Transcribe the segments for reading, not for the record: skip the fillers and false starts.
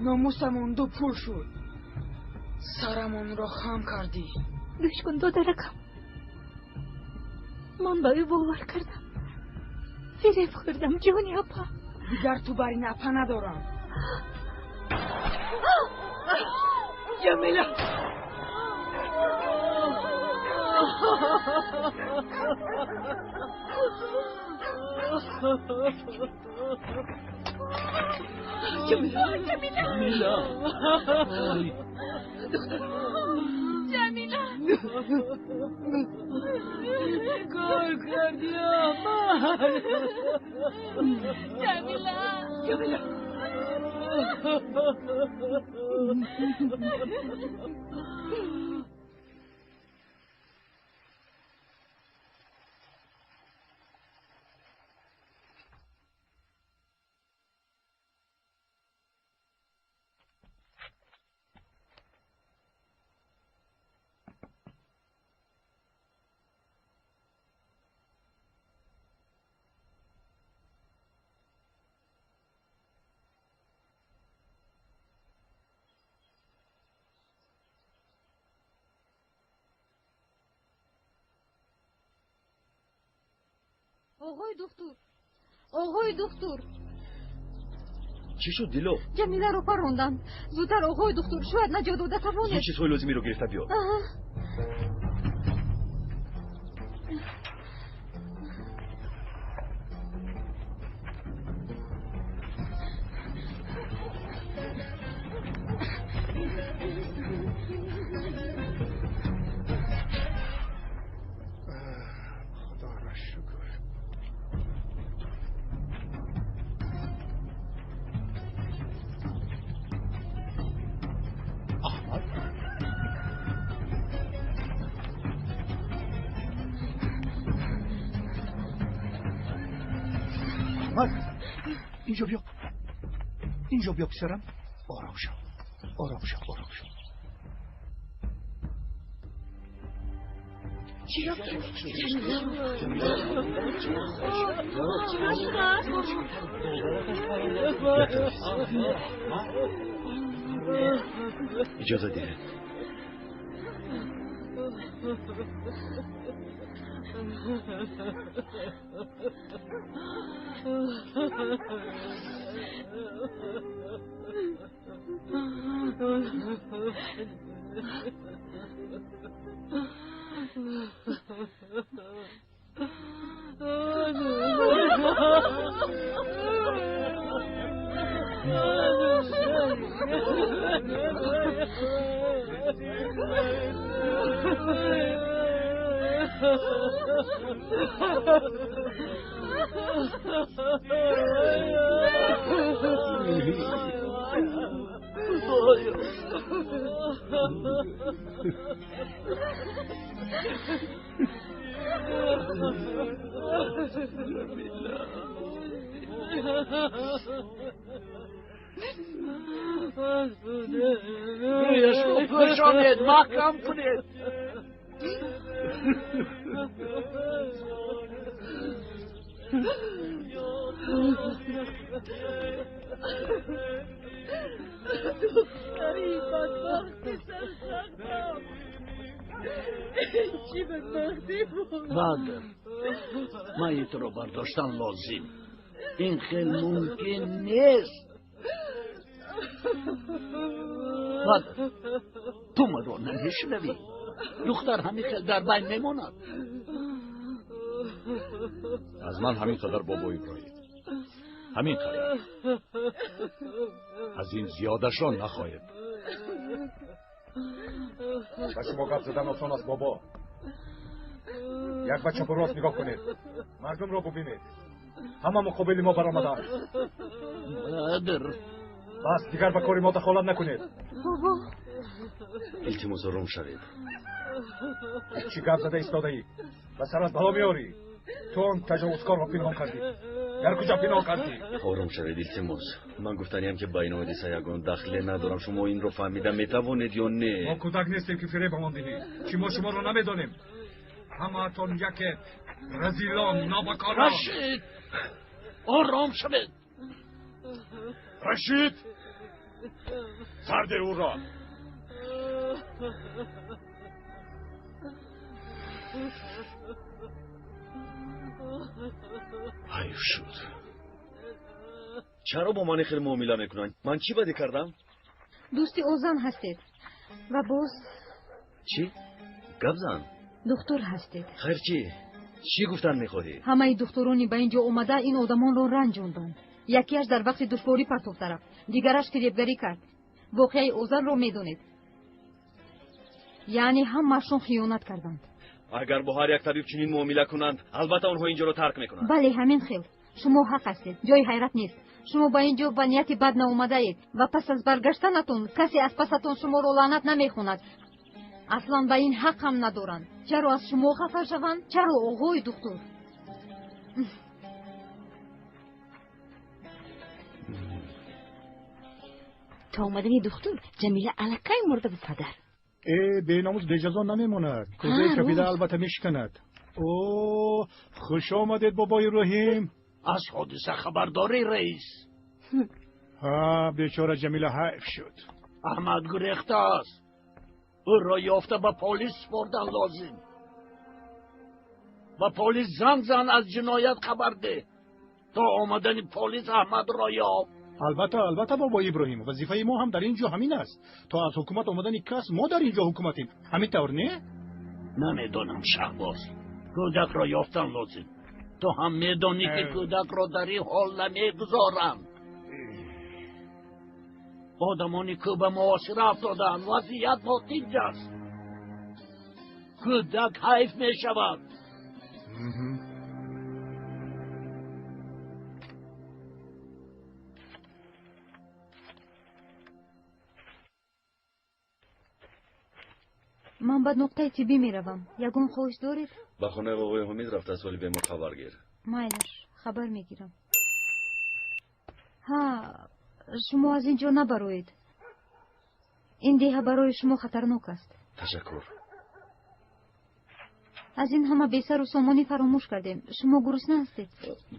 Номусамон ду пул шуд. Сарамонро хам кардӣ. Гӯш кун, додаракам. Ман ба ӯ бовар кардам. Фиреб хӯрдам, ҷони апа. Дигар ту бар ин апа надорам. Ҷамила! Ҷамила! Ҷамила! Ҷамила! Кор кардӣ, Аҳмад? Ҷамила! Ҷамила! Оғои духтур, оғои духтур. Чӣ шуд, Дило? Ҷамиларо паронданд. Зудтар, оғои духтур, шояд наҷот дода тавонед. Зуд чизҳои лозимиро гирифта биё. Инҷо биё, инҷо биё, писарам. Ором шав, ором шав, ором шав. Иҷоза диҳед. Рӯяшро пӯшонед, маҳкам кунед. Духтари бадбахти сарсахтам. Чӣ бадбахтӣ буд. Бадр, майитро бардоштан лозим. Ин хел мумкин нест. Бадр, ту маро намешунавӣ. Духтар ҳамин хел дар байн мемонад. Аз ман ҳамин қадар, бобо Иброҳим, ҳамин қадар. Аз ин зиёдашро нахоҳед. Ба шумо гап задан осон аст, бобо. Як ба чапу рост нигоҳ кунед, мардумро бубинед. Ҳама муқобили мо баромаданд. Бадр, бас, дигар ба кори мо дахолат накунед. Бобо, Илтимос, ором шавед. Чӣ гап зада истодаӣ? Ба сарат бало меорӣ. Ту он таҷовузкорро пинҳон кардӣ. Дар куҷо пинҳон кардӣ? Ором шавед, илтимос. Ман гуфтаниям, ки ба ин ҳодиса ягон дахле надорам. Шумо инро фаҳмида метавонед ё не? Мо кӯдак нестем, ки фиребамон диҳӣ. Чӣ, мо шуморо намедонем? Ҳамаатон яке, разилон, нобакорон. Рашид, ором шавед. Рашид, Сарде ӯро. Ҳайф шуд. Чаро бо ман хеле муомила мекунанд? Ман чӣ бадӣ кардам? Дӯсти Озан ҳастед ва боз чӣ? Гап зан. Духтур ҳастед. Хайр, чӣ? Чӣ гуфтан мехоҳӣ? Ҳамаи духтурони ба ин ҷо омада ин одамонро ранҷонданд. Якеаш дар вақти душворӣ партофта рафт, дигараш фиребгарӣ кард. Воқеаи Озанро медонед. Яъне ҳамаашон хиёнат карданд. Агар бо ҳар як табиб чунин муомила кунанд, албатта онҳо инҷоро тарк мекунанд. Бале, ҳамин хел. Шумо ҳақ ҳастед, ҷои ҳайрат нест. Шумо ба ин ҷо ба нияти бад наомадаед ва пас аз баргаштанатон касе аз пасатон шуморо лаънат намехонад. Аслан ба ин ҳақ ҳам надоранд. Чаро аз шумо хафа шаванд? Чаро, оғои духтур? То омадани духтур Ҷамила аллакай мурда буд, падар. Э, беномус беҷазо намемонад. Кӯзаи капида албатта мешиканад. О, хуш омадед, бобои Иброҳим. Аз ҳодиса хабардорӣ, раис? Ҳа, бечора Ҷамила ҳайф шуд. Аҳмад гурехтааст. Ӯро ёфта ба полис супордан лозим. Ба полис занг зан, аз ҷиноят хабар деҳ. То омадани полис Аҳмадро ёб. Албатта, албатта, бобои Иброҳим, вазифаи мо ҳам дар ин ҷо ҳамин аст. То аз ҳукумат омадани кас мо дар ин ҷо ҳукуматем. Ҳамин тавр не? Намедонам, Шаҳбоз. Кӯдакро ёфтан лозим. Ту ҳам медонӣ, ки кӯдакро дар ин ҳол намегузоранд. Одамони кӯ ба муҳосира афтодаанд. Вазъият нотинҷ аст. Кӯдак ҳайф мешавад. Ман ба нуқтаи тиббӣ меравам. Ягон хоҳиш доред? Ба хонаи оғои Ҳомид рафта аз ҳоли бемор хабар гир. Майлаш, хабар мегирам. Ҳа, шумо аз ин ҷо набароед. Ин деҳа барои шумо хатарнок аст. Ташаккур. Аз ин ҳама бесару сомонӣ фаромӯш кардем. Шумо гурусна ҳастед?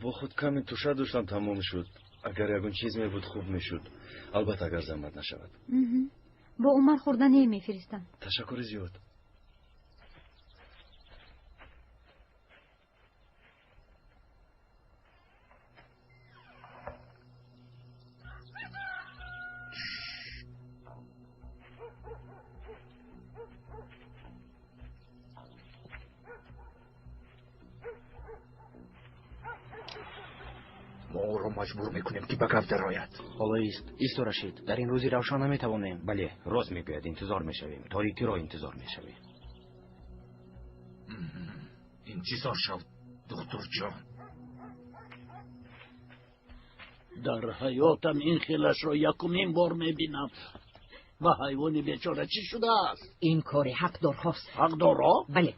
Бо худ каме туша доштам, тамом шуд. Агар ягон чиз мебуд, хуб мешуд. Албатта, агар заҳмат нашавад. Бо Умар хӯрдание мефиристам. Ташаккури зиёд. Мо ӯро маҷбур мекунем, ки ба гап дарояд. Ҳоло ист, исто, Рашид. Дар ин рӯзи равшан наметавонем. Бале, рост мегӯяд, интизор мешавем. Торикиро интизор мешавем. Интизор шав, духтурҷон. Дар ҳаётам ин хелашро якумин бор мебинам. Ба ҳайвони бечора чӣ шудааст? Ин кори ҳақдорҳост. Ҳақдорҳо? Бале.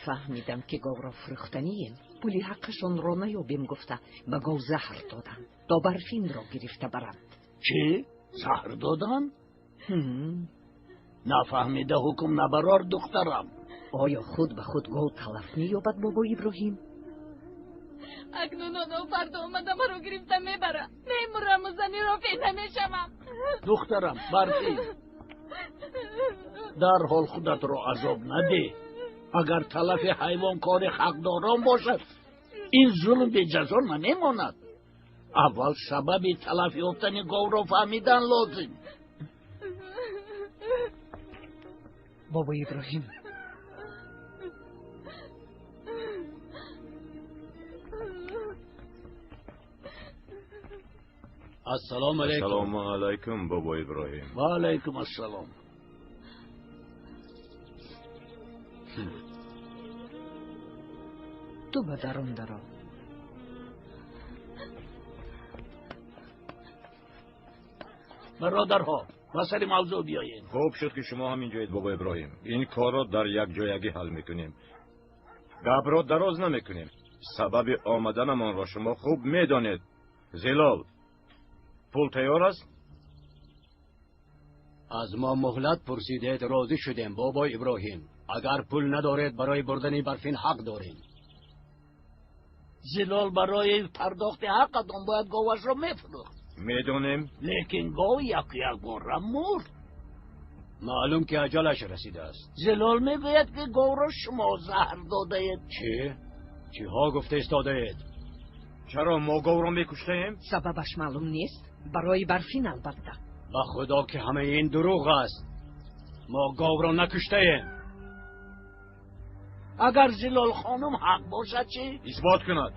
Фаҳмидам, ки говро фурӯхтанием. Пули ҳаққашонро наёбем гуфта, ба гов заҳр доданд, то Барфинро гирифта баранд. Чӣ? Заҳр доданд? Нафаҳмида ҳукм набарор, духтарам. Оё худ ба худ гов талаф меёбад, бобо Иброҳим? Акнун онҳо фардо омада маро гирифта мебаранд. Мемураму зани рофеъ намешавам. Духтарам, Барфин, дарҳол худатро азоб надеҳ. Агар талафи ҳайвон кори ҳақдорон бошад, ин зулм беҷазо намемонад. Аввал сабаби талаф ёфтани говро фаҳмидан лозим. Бобо Иброҳим, Ассалому алайкум. Ассалому алайкум, бобо Иброҳим. Ва алайкум ассалом. Ту ба дарун даро. Бародарҳо, ба сари мавзӯъ биёем. Хуб шуд, ки шумо ҳамин ҷоед, бобо Иброҳим. Ин корро дар якҷоягӣ ҳал мекунем. Гапро дароз намекунем. Сабаби омаданамонро шумо хуб медонед. Зилол, пул тайёр аст? Аз мо муҳлат пурсидед, розӣ шудем, бобои Иброҳим. Агар пул надоред, барои бурдани Барфин ҳақ дорем. Зилол, барои пардохти ҳаққатон бояд говашро мефурӯхт. Медонем. Лекин гов як-якбора мурд. Маълум ки аҷалаш расидааст. Зилол мегӯяд, ки говро шумо заҳр додаед. Чӣ? Чиҳо гуфта истодаед? Чаро мо говро мекуштаем? Сабабаш маълум нест. Барои Барфин албатта. Ба худо ки ҳамаи ин дурӯғ аст. Мо говро накуштаем. Агар Зилол хонум ҳақ бошад чӣ? Исбот кунад.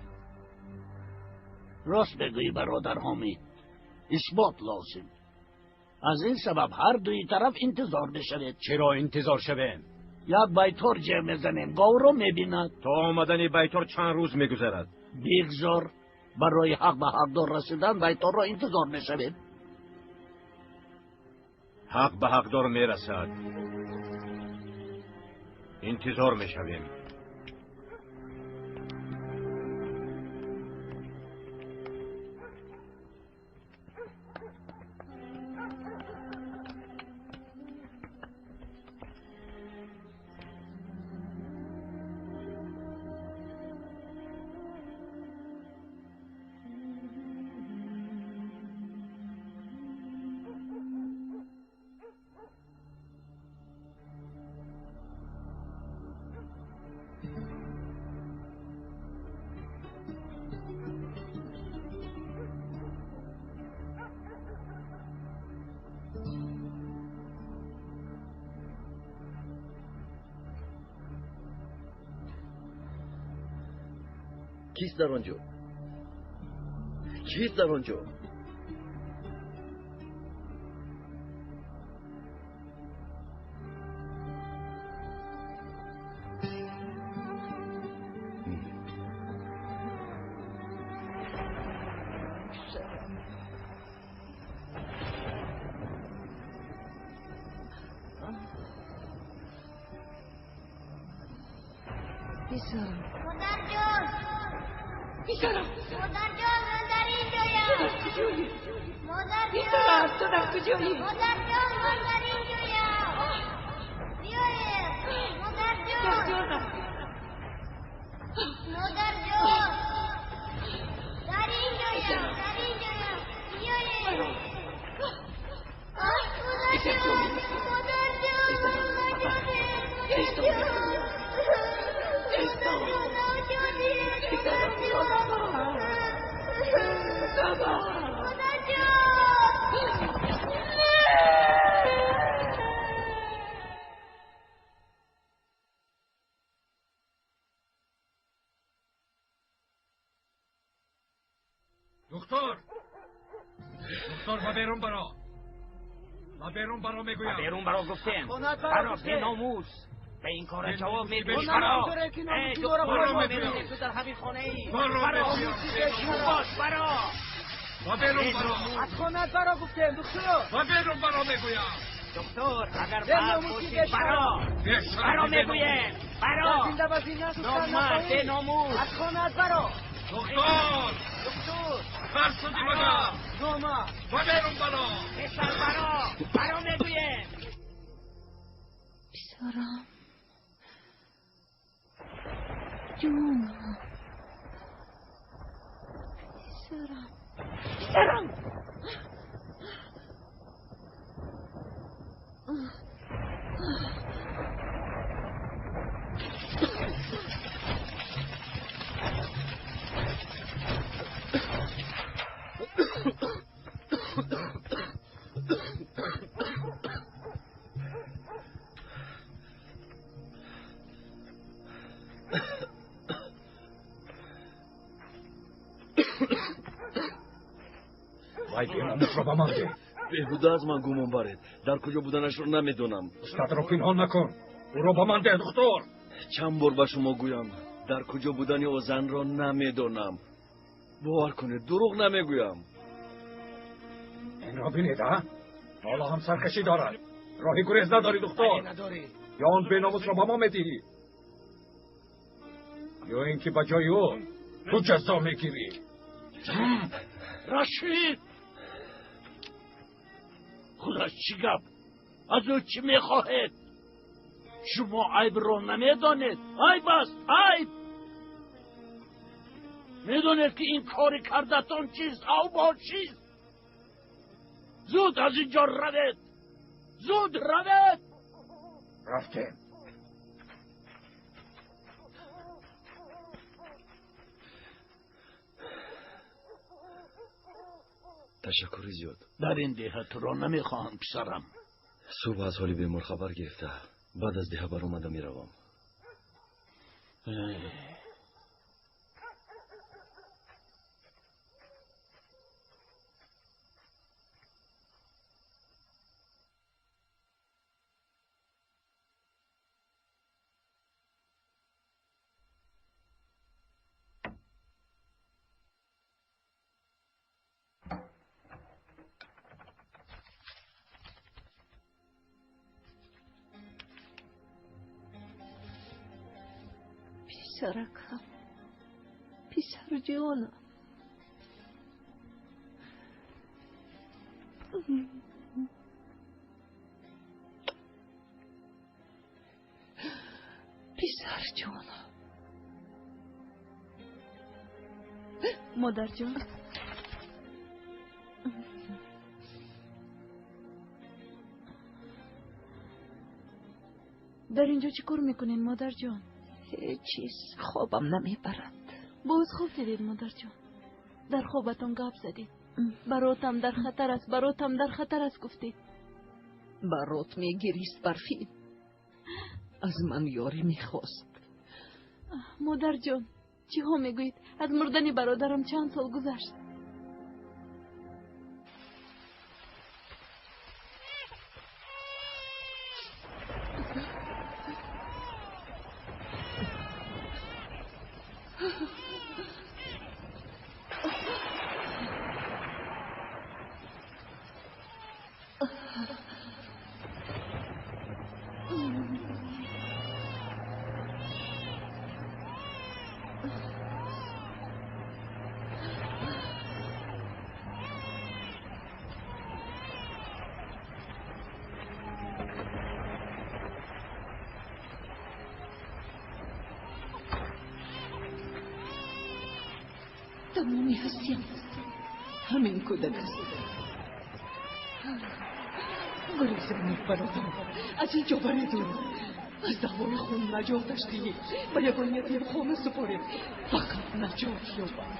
Рост мегӯӣ, бародар Ҳомид. Исбот лозим. Аз ин сабаб ҳар дуи тараф интизор мешавед. Чаро интизор шавем? Як байтор ҷеғ мезанем, говро мебинад. То омадани байтор чанд рӯз мегузарад. Бигзор. Барои ҳақ ба ҳақдор расидан байторро интизор мешавем. Ҳақ ба ҳақдор мерасад. Интизор мешавем. Кист дар он ҷо? Кист дар он ҷо? Писарам. Модарҷон! Писарам! Модарҷон, ман дар инҷоям! Ту дар куҷоӣ? Модарҷон! Писарам, ту дар куҷоӣ? Модарҷон, ман дар инҷоям! Биёед! Модарҷон! Модарҷонам! Модарҷон! Дар инҷоям! Дар инҷоям! Биёед! Ах, модарҷон! Модарҷон! Модарҷон! Духтур! Духтур, ба берун баро! Ба берун баро мегӯям! Ба берун баро гуфтем! Баро, беномус! Ба ин кора ҷавоб медиҳӣ! Баро! Эй, баро мегӯям! Ту дар ҳамин хонаӣ! Баро! Бош, баро! Ба берун баро! Аз хонаат баро гуфтем, духтур! Ба берун баро мегӯям! Духтур, агар мард бошӣ, баро! Баро мегӯем! Баро! Зинда ба зинда сухан Номард, беномус! Аз хонаат баро! Духтур! Духтур! Хар шудӣ магар? Номард! Ба берун баро! Писар, баро! Баро мегӯем! Писарам. Ҷонам. Писарам. Писарам! Вай беномусро ба ман деҳ. Беҳуда аз ман гумон баред. Дар куҷо буданашро намедонам. Устадро пинҳон накун. Ӯро ба ман деҳ, духтур. Чанд бор ба шумо гӯям, дар куҷо будани о занро намедонам. Бовар кунед, дурӯғ намегӯям. Инро бинед, а? Ҳоло ҳам саркашӣ дорад. Роҳи гурез надорӣ, духтур. Ё он беномусро ба мо медиҳӣ, ё ин ки ба ҷои ӯ ту ҷазо мегирӣ. Рашид! Худо чӣ гап? Аз ӯ чӣ мехоҳед? Шумо айбро намедонед. Айб аст, айб! Медонед ки ин кори кардатон чист? Авбо чист? Зуд аз инҷо равед! Зуд равед! Рафтем. Ташаккури зиёд. Дар ин деҳа туро намехоҳам, писарам. Субҳ аз ҳоли бемор хабар гирифта, баъд аз деҳа баромада меравам. Писаракам, писарҷонам. Писарҷонам. Модарҷон. Дар инҷо чӣ кор мекунед, модарҷон? Ҳеҷ чиз, хобам намебарад. Боз хоб дидед, модарҷон? Дар хобатон гап задед. Баротам дар хатар аст, баротам дар хатар аст гуфтед. Барот мегирист, Барфин. Аз ман ёрӣ мехост. Модарҷон, чиҳо мегӯед? Аз мурдани бародарам чанд сол гузашт. Тамоми ҳастиям ҳамин кӯдак аст. Гурезонед, бародарам, аз ин ҷо баред ӯро. Аз даъвои хун наҷоташ диҳед, ба ягон ятимхона супоред, фақат наҷот ёбад.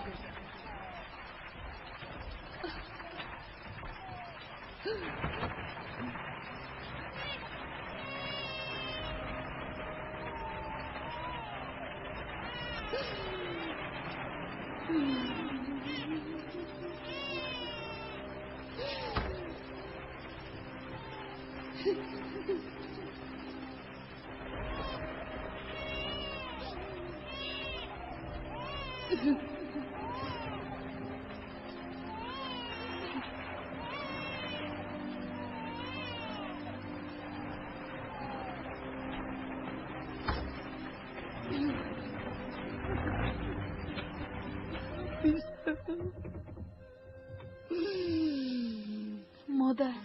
Модар,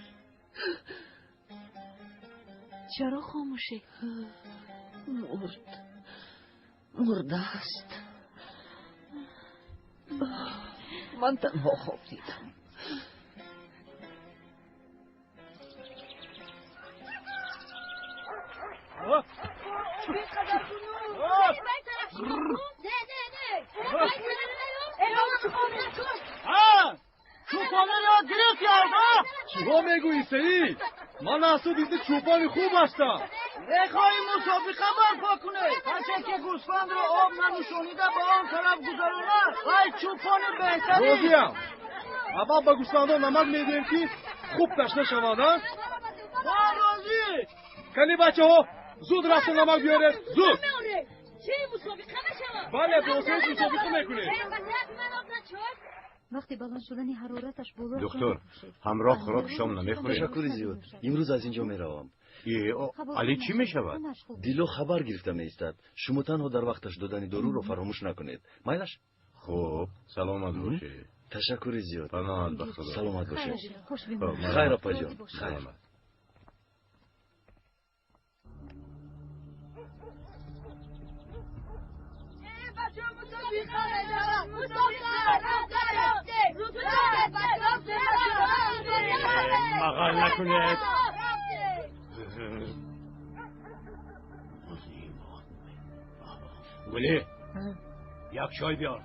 чаро хомӯшӣ? Мурд, мурдааст. Ман танҳо хоб дидам. Чиҳо мегӯӣ, Саид? Ман аз ту дида чӯпони хуб ҳастам. Мехоҳӣ мусобиқа барпо кунед? Касе ки гӯсфандро об нанӯшонида ба он тараф гузаронад, вай чӯпони беҳтарин. Розиям. Аввал ба гӯсфандон намак медиҳем, ки хуб ташна шаванд, а? Мо розӣ. Кани бачаҳо, зуд рафта намак биёред, зуд. Чӣ мусобиқа мешавад? Бале, бо Саид мусобиқа мекунем. Вақти баланд шудани ҳарораташ боло. Доктор, ҳамроҳ хӯроки шом намехӯред? Ташаккури зиёд. Имрӯз аз инҷо меравам. Али чӣ мешавад? Дило хабар гирифта меистад. Шумо танҳо дар вақташ додани доруро фаромӯш накунед. Майлаш? Хуб, саломат бошед. Ташаккури зиёд. Паноҳат ба Худо. Саломат бошед. Хайр, апаҷон. Саломат. Мағал накунед. Гулӣ, як чой биёр.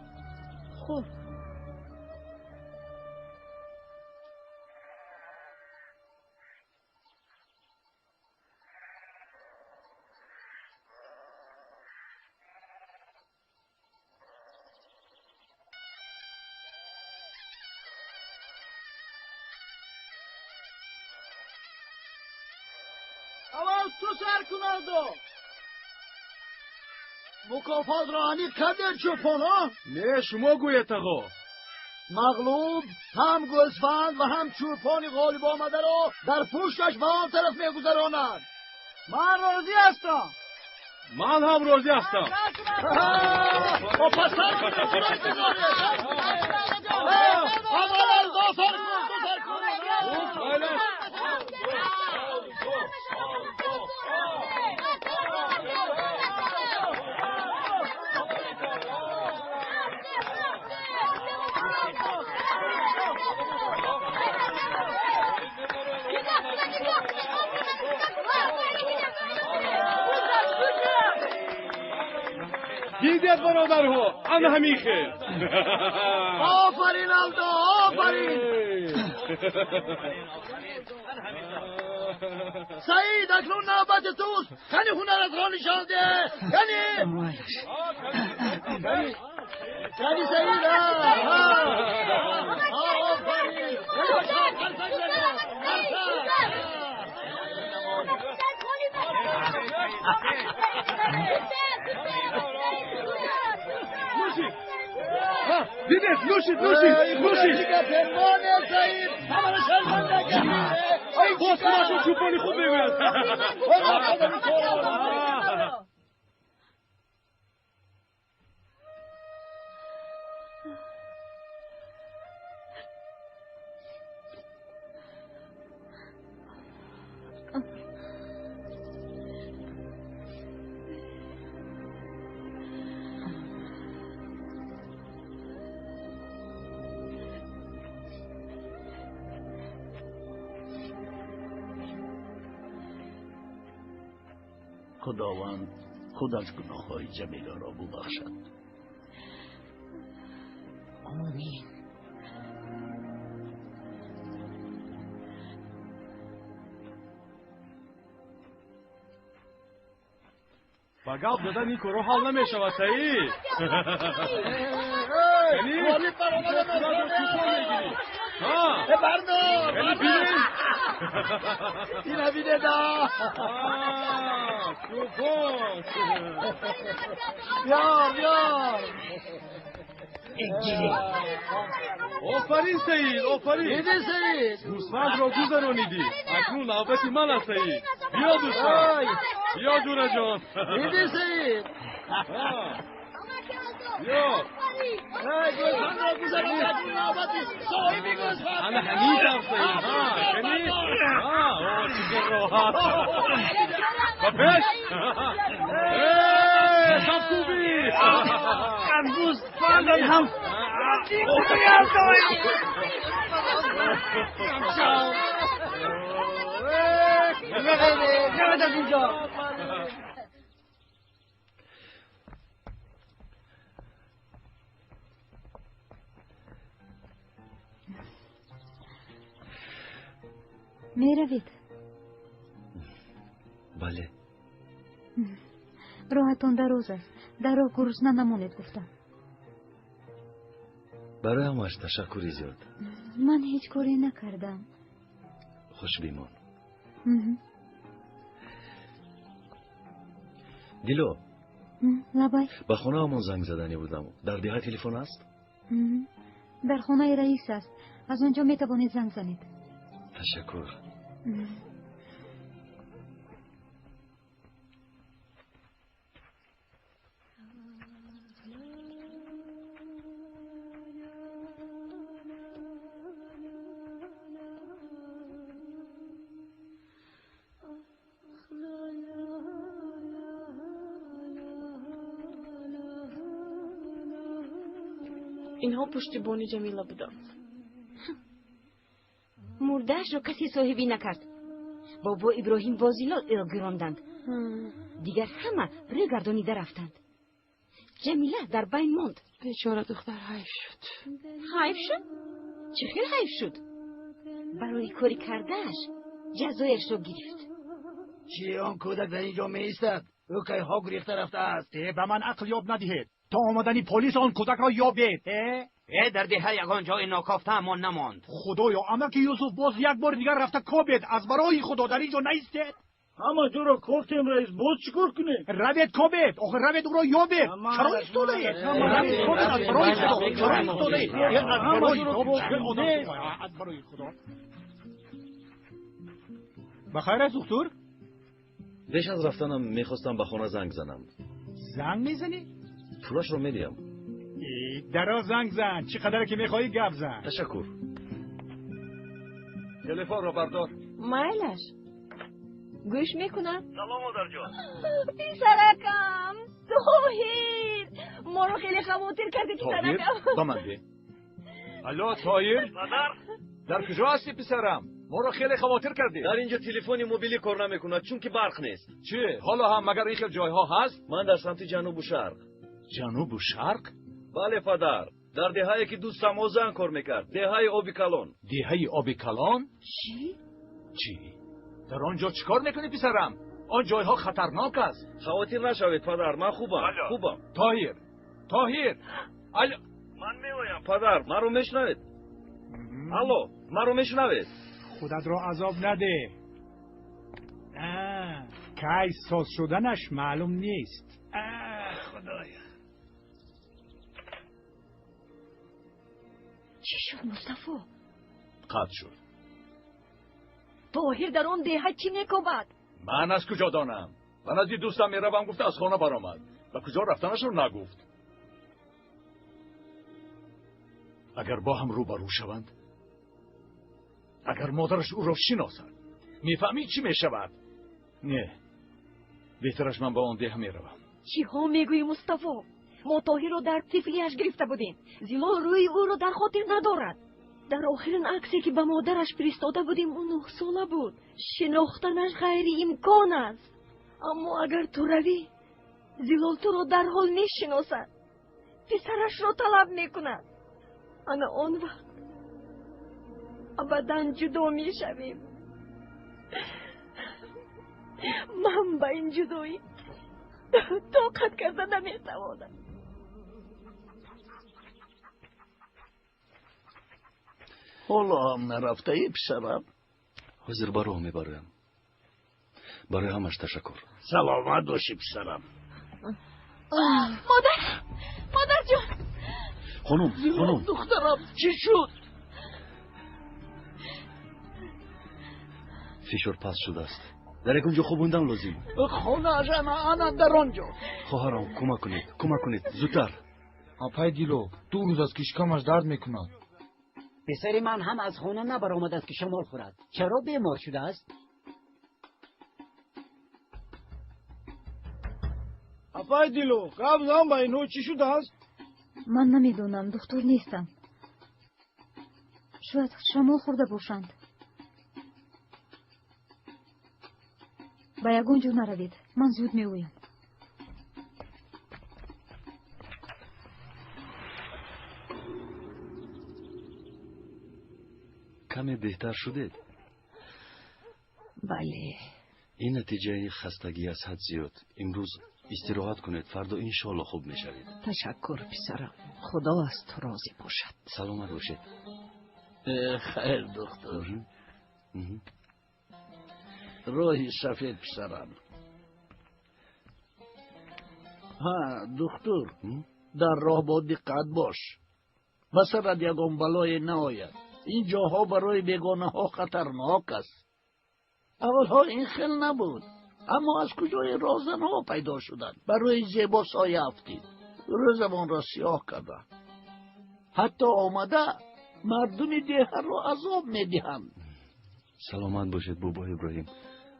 Хуб. Аввал ту сар кун, Алдо. Мукофотро аниқ кардед, чӯпонҳо? Не, шумо гӯед, тағо. Мағлуб ҳам гӯсфанд ва ҳам чӯпони ғолиб омадаро дар пушташ ба он тараф мегузаронад. Ман розӣ ҳастам. Ман ҳам розӣ ҳастам. Пас сар кунед, аввал Алдо сар кун, ту сар кун. Дидед, бародарҳо, ана ҳамин хел. Офарин, Алдо, офарин. Саид, акнун навбати туст. Кани ҳунаратро нишон деҳ. Кани, кани, Саид. Офарин. Дидед, нӯшид, нӯшид, нӯшид. Саид, ҳамаро шарманда кардӣ. Боз худашон чӯпони хуб мегӯяд. Худованд худаш гуноҳҳои Ҷамиларо бубахшад. Омин. Ба гап задан ин корҳо ҳал намешавад, Саид. Ғолиб баромада. Бардор, ина бидеда. Чӯпон. Ёр, ёр. Офарин, Саид, офарин. Диди, Саид? Гӯсфандро гузаронидӣ. Акнун навбати ман аст, Саид. Биё, дӯстон, биё, ҷураҷон. Диди, Саид? Биё. Гӯсфандро гузаронидӣ, акнун навбати соҳиби гӯсфанд. Ана ҳамин тавр, Саид. Кани, чӣ қадр роҳат. Ба пеш, кафкӯбӣ. Гӯсфандам ҳам. Аз инҷо. Меравед? Бале. Роҳатон дароз аст, дар роҳ гурусна намонед гуфтам. Барои ҳамааш ташаккури зиёд. Ман ҳеҷ коре накардам. Хуш бимон, Дило. Лабай. Ба хонаамон занг заданӣ будам. Дар деҳа телефон аст? Дар хонаи раис аст, аз он ҷо метавонед занг занед. Ташаккур. Инҳо пуштибони Ҷамила буданд. Мурдаашро касе соҳибӣ накард. Бобо Иброҳим бо Зилол ӯро гиронданд. Дигар ҳама рӯ гардонида рафтанд. Ҷамила дар байн монд. Бечора духтар ҳайф шуд. Ҳайф шуд? Чӣ хел ҳайф шуд? Барои кори кардааш ҷазояшро гирифт. Чӣ, он кӯдак дар ин ҷо меистад? Ӯ кайҳо гурехта рафтааст. Ба ман ақл ёд надиҳед. То омадани полис он кӯдакро ёбед. Э, дар деҳа ягон ҷои нокофтаамон намонд. Худоё, амаки Юсуф боз як бори дигар рафта кобед. Аз барои Худо дар ин ҷо наистед. Ҳама ҷоро кофтем, раис, боз чӣ кор кунем? Равед кобед, охир равед ӯро ёбед. Чаро истодаед? Равед кобед, аз барои Худо. Чаро истодаед? Аз барои Худо, аз барои Худо. Ба хайр аст, духтур? Пеш аз рафтанам мехостам ба хона занг занам. Занг мезанӣ? Пулашро медиҳам. Даро занг зан, чӣ қадаре ки мехоҳӣ гап зан. Ташаккур. Телефонро бардор. Майлаш. Гӯш мекунам. Салом, модарҷон. Писаракам, Тоҳир, моро хеле хавотир кардӣ, писаракам. Ба ман де. Алло, Тоҳир? Падар? Дар куҷо ҳастӣ, писарам? Моро хеле хавотир кардӣ. Дар инҷо телефони мобилӣ кор намекунад, чунки барқ нест. Чӣ? Ҳоло ҳам магар ин хел ҷойҳо ҳаст? Ман дар самти ҷанубу шарқ. Ҷанубу шарқ? Бале, падар. Дар деҳае ки дӯстам Озан кор мекард. Деҳаи Оби Калон. Деҳаи Оби Калон? Чӣ? Чӣ? Дар он ҷо чӣ кор мекунӣ, писарам? Он ҷойҳо хатарнок аст. Хавотир нашавед, падар, ман хубам. Хубам. Тоҳир, Тоҳир. Алло. Ман меоям, падар, маро мешунавед? Алло, маро мешунавед? Худатро азоб наде. Кай соз шуданаш маълум нест. Худоя. Чӣ шуд, Мустафо? Қатъ шуд. Тоҳир дар он деҳа чӣ мекобад? Ман аз куҷо донам? Ба назди дӯстам меравам гуфта аз хона баромад. Ба куҷо рафтанашро нагуфт. Агар бо ҳам рӯбарӯ шаванд, агар модараш ӯро шиносад, мефаҳмӣ чӣ мешавад? Не, беҳтараш ман ба он деҳа меравам. Чиҳо мегӯӣ, Мустафо? Мо Тоҳирро дар тифлиаш гирифта будем. Зилол рӯи ӯро дар хотир надорад. Дар охирин аксе ки ба модараш фиристода будем, ӯ 9 сола буд. Шинохтанаш ғайриимкон аст. Аммо агар ту равӣ, Зилол туро дарҳол мешиносад, писарашро талаб мекунад. Ана он вақт абадан ҷудо мешавем. Ман ба ин ҷудоӣ тоқат карда наметавонам. Ҳоло ҳам нарафтаӣ, писарам? Ҳозир ба роҳ мебароям. Барои ҳамаш ташаккур. Саломат бошӣ, писарам. Модар, модарҷон. Хонум, хонум. Духтарам, чӣ шуд? Фишор паст шудааст. Дар ягон ҷо хобондан лозим. Хонааш ана дар он ҷо. Хоҳарам, кӯмак кунед, кӯмак кунед, зудтар. Апай Дило, 2 рӯз аст ки шикамаш дард мекунад. Писари ман ҳам аз хона набаромадааст ки шамол хӯрад. Чаро бемор шудааст? Апай Дило, гап зан ба инҳо, чӣ шудааст? Ман намедонам, духтур нестам. Шояд шамол хӯрда бошанд. Ба ягон ҷо наравед, ман зуд меоям. Каме беҳтар шудед? Бале. Ин натиҷаи хастагӣ аз ҳад зиёд. Имрӯз истироҳат кунед, фардо иншоалло хуб мешавед. Ташаккур, писарам, худо аз ту розӣ бошад. Саломат бошед. Хайр, духтур, роҳи сафед, писарам. Ҳа, духтур, дар роҳ бо диққат бош, ба сарат ягон балое наояд. Ин ҷоҳо барои бегонаҳо хатарнок аст. Аввалҳо ин хел набуд, аммо аз куҷои роҳзанҳо пайдо шуданд, барои зебо соя афтид, рӯзамонро сиёҳ карданд. Ҳатто омада мардуми деҳаро азоб медиҳанд. Саломат бошед, бобо Иброҳим,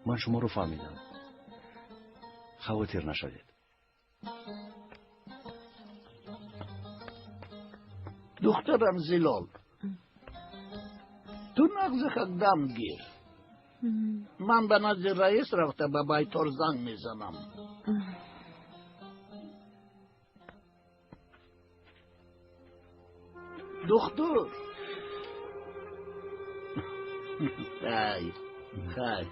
ман шуморо фаҳмидам, хавотир нашавед. Духтарам Зилол. Ту нағзихак дам гир. Ман ба назди раис рафта ба байтор занг мезанам. Духтур. Хайр, хайр.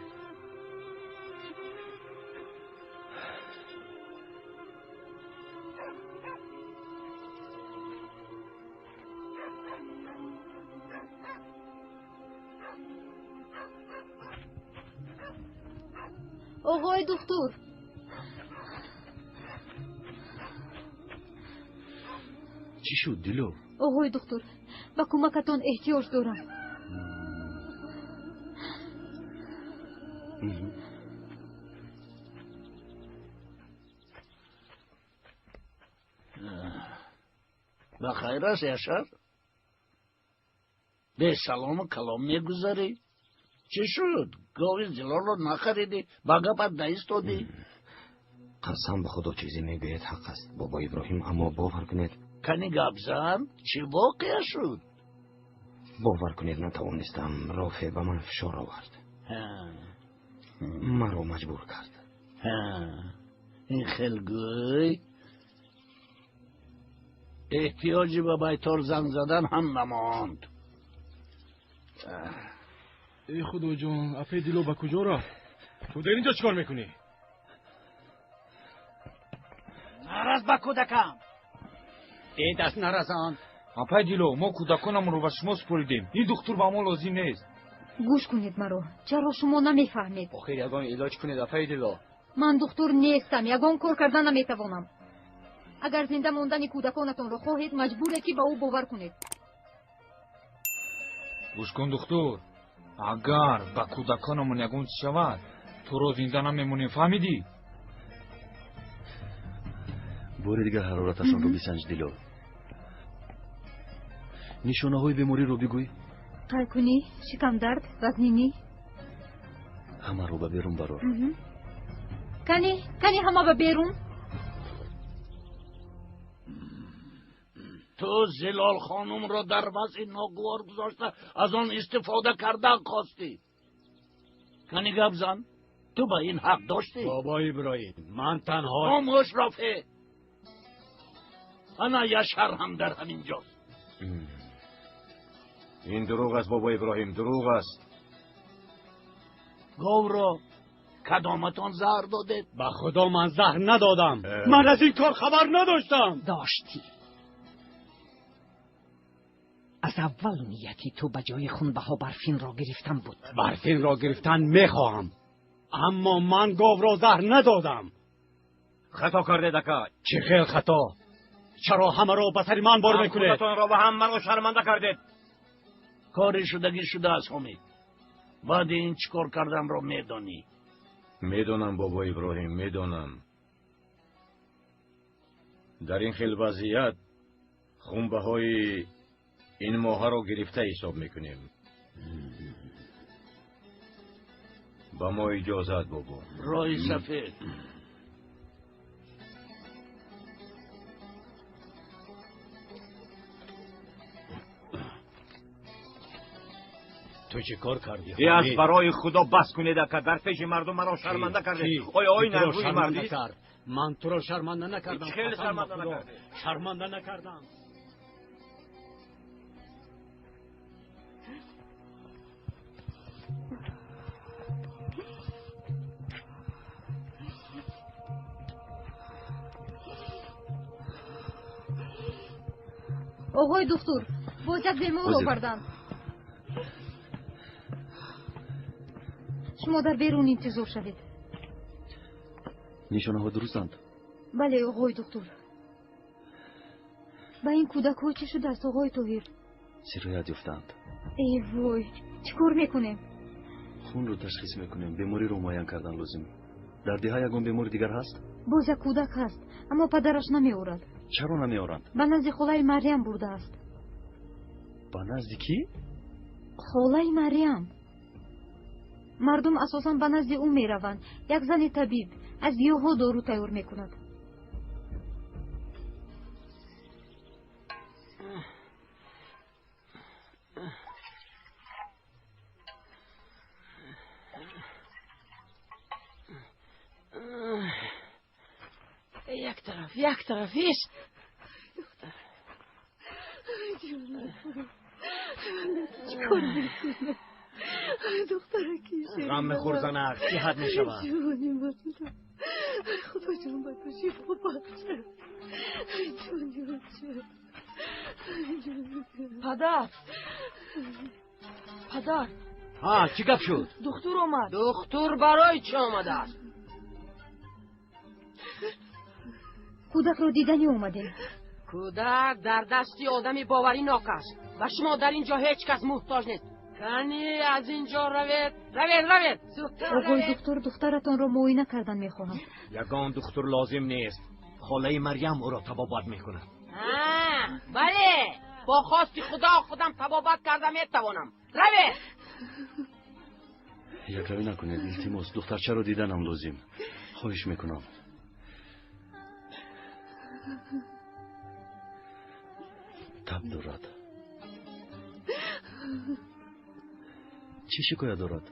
Оғои духтур. Чӣ шуд, Дило? Оғои духтур, ба кӯмакатон эҳтиёҷ дорам. Ба хайр аст, Яшар? Бесалому калом мегузарӣ? Чӣ шуд? Гови Зилолро нахаридӣ, ба гапат наистодӣ? Қасам ба Худо, чизе мегӯяд ҳақ аст, бобо Иброҳим, аммо бовар кунед. Кани гап зан, чӣ воқеа шуд? Бовар кунед, натавонистам. Рофе ба ман фишор овард, маро маҷбур кард. Ин хел гӯй, эҳтиёҷи ба байтор занг задан ҳам намонд. Эй Худоҷон, апаи Дило ба куҷо рафт? Ту дар инҷо чӣ кор мекунӣ? Нараз ба кӯдакам. Э, даст наразон. Апаи Дило, мо кӯдаконамонро ба шумо супоридем. Ин духтур ба мо лозим нест. Гӯш кунед маро. Чаро шумо намефаҳмед? Охир ягон илоҷ кунед, апаи Дило. Ман духтур нестам, ягон кор карда наметавонам. Агар зинда мондани кӯдаконатонро хоҳед, маҷбуред ки ба ӯ бовар кунед. Гӯш кун, духтур. Агар ба кӯдаконамон ягон чиз шавад, туро зинда намемонем, фаҳмидӣ? Бори дигар ҳарораташонро бисанҷ, Дило. Нишонаҳои бемориро бигӯй. Қайкунӣ, шикамдард, вазнинӣ. Ҳамаро ба берун барор. Кани, кани ҳама ба берун. Ту Зилол хонумро дар вазъи ногувор гузошта аз он истифода кардан хостӣ. Кани гап зан, ту ба ин ҳақ доштӣ? Бобо Иброҳим, ман танҳо. Хомӯш, Рофеъ. Ана Яшар ҳам дар ҳамин ҷост. Ин дурӯғ аст, бобо Иброҳим, дурӯғ аст. Говро кадоматон заҳр додед? Ба Худо, ман заҳр надодам. Ман аз ин кор хабар надоштам. Доштӣ. Аз аввал нияти ту ба ҷои хунбаҳо Барфинро гирифтан буд. Барфинро гирифтан мехоҳам, аммо ман говро заҳр надодам. Хато кардед, ака. Чӣ хел хато? Чаро ҳамаро ба сари ман бор мекунед? Худатонро ва ҳам маро шарманда кардед. Кори шудагӣ шудааст, Ҳомид. Баъди ин чӣ кор карданро медонӣ? Медонам, бобо Иброҳим, медонам. Дар ин хел вазъият хунбаҳои ин моҳаро гирифта ҳисоб мекунем. Ба мо иҷозат, бобо. Роҳи сафед. Ту чӣ кор кардӣ? Э, аз барои Худо бас кунед, ака. Дар пеши мардум маро шарманда кардед. Оё ин арзуи мардист? Ман туро шарманда накардам. Хеле шарманда накардед. Шарманда накардам. Оғои духтур, боз як бемор оварданд. Шумо дар берун интизор шавед. Нишонаҳо дурустанд? Бале, оғои духтур. Ба ин кӯдакҳо чӣ шудааст, оғои Тоҳир? Сироят ёфтаанд. Эй вой, чӣ кор мекунем? Хунро ташхис мекунем, бемориро муайян кардан лозим. Дар деҳа ягон бемори дигар ҳаст? Боз як кӯдак ҳаст, аммо падараш намеорад. Чаро намеоранд? Ба назди холаи Марьям бурдааст. Ба назди кӣ? Холаи Марьям. Мардум асосан ба назди ӯ мераванд. Як зани табиб аз гиёҳҳо дору тайёр мекунад. тараф, як тараф, иш. Чӣ кор мекунам? Духтараки ғам мехӯр, занак, сиҳат мешавад. Ҷони ман, худо ҷон ба ту шифо бахшад. Ҷони бача. Падар, падар. Ҳа, чӣ гап шуд? Духтур омад. Духтур барои чӣ омадааст? Кӯдакро диданӣ омадем. Кӯдак дар дасти одами боваринок аст. Ба шумо дар ин ҷо ҳеҷ кас муҳтоҷ нест. Кани аз ин ҷо равед, равед, равед, зудтар. Оғои духтур, духтаратонро муоина кардан мехоҳам. Ягон духтур лозим нест. Холаи Марьям ӯро табобат мекунад. Бале, бо хости Худо худам табобат карда метавонам. Равед. Якравӣ накунед, илтимос, духтарчаро диданам лозим. Хоҳиш мекунам. Таб дорад. Чӣ шикоят дорад?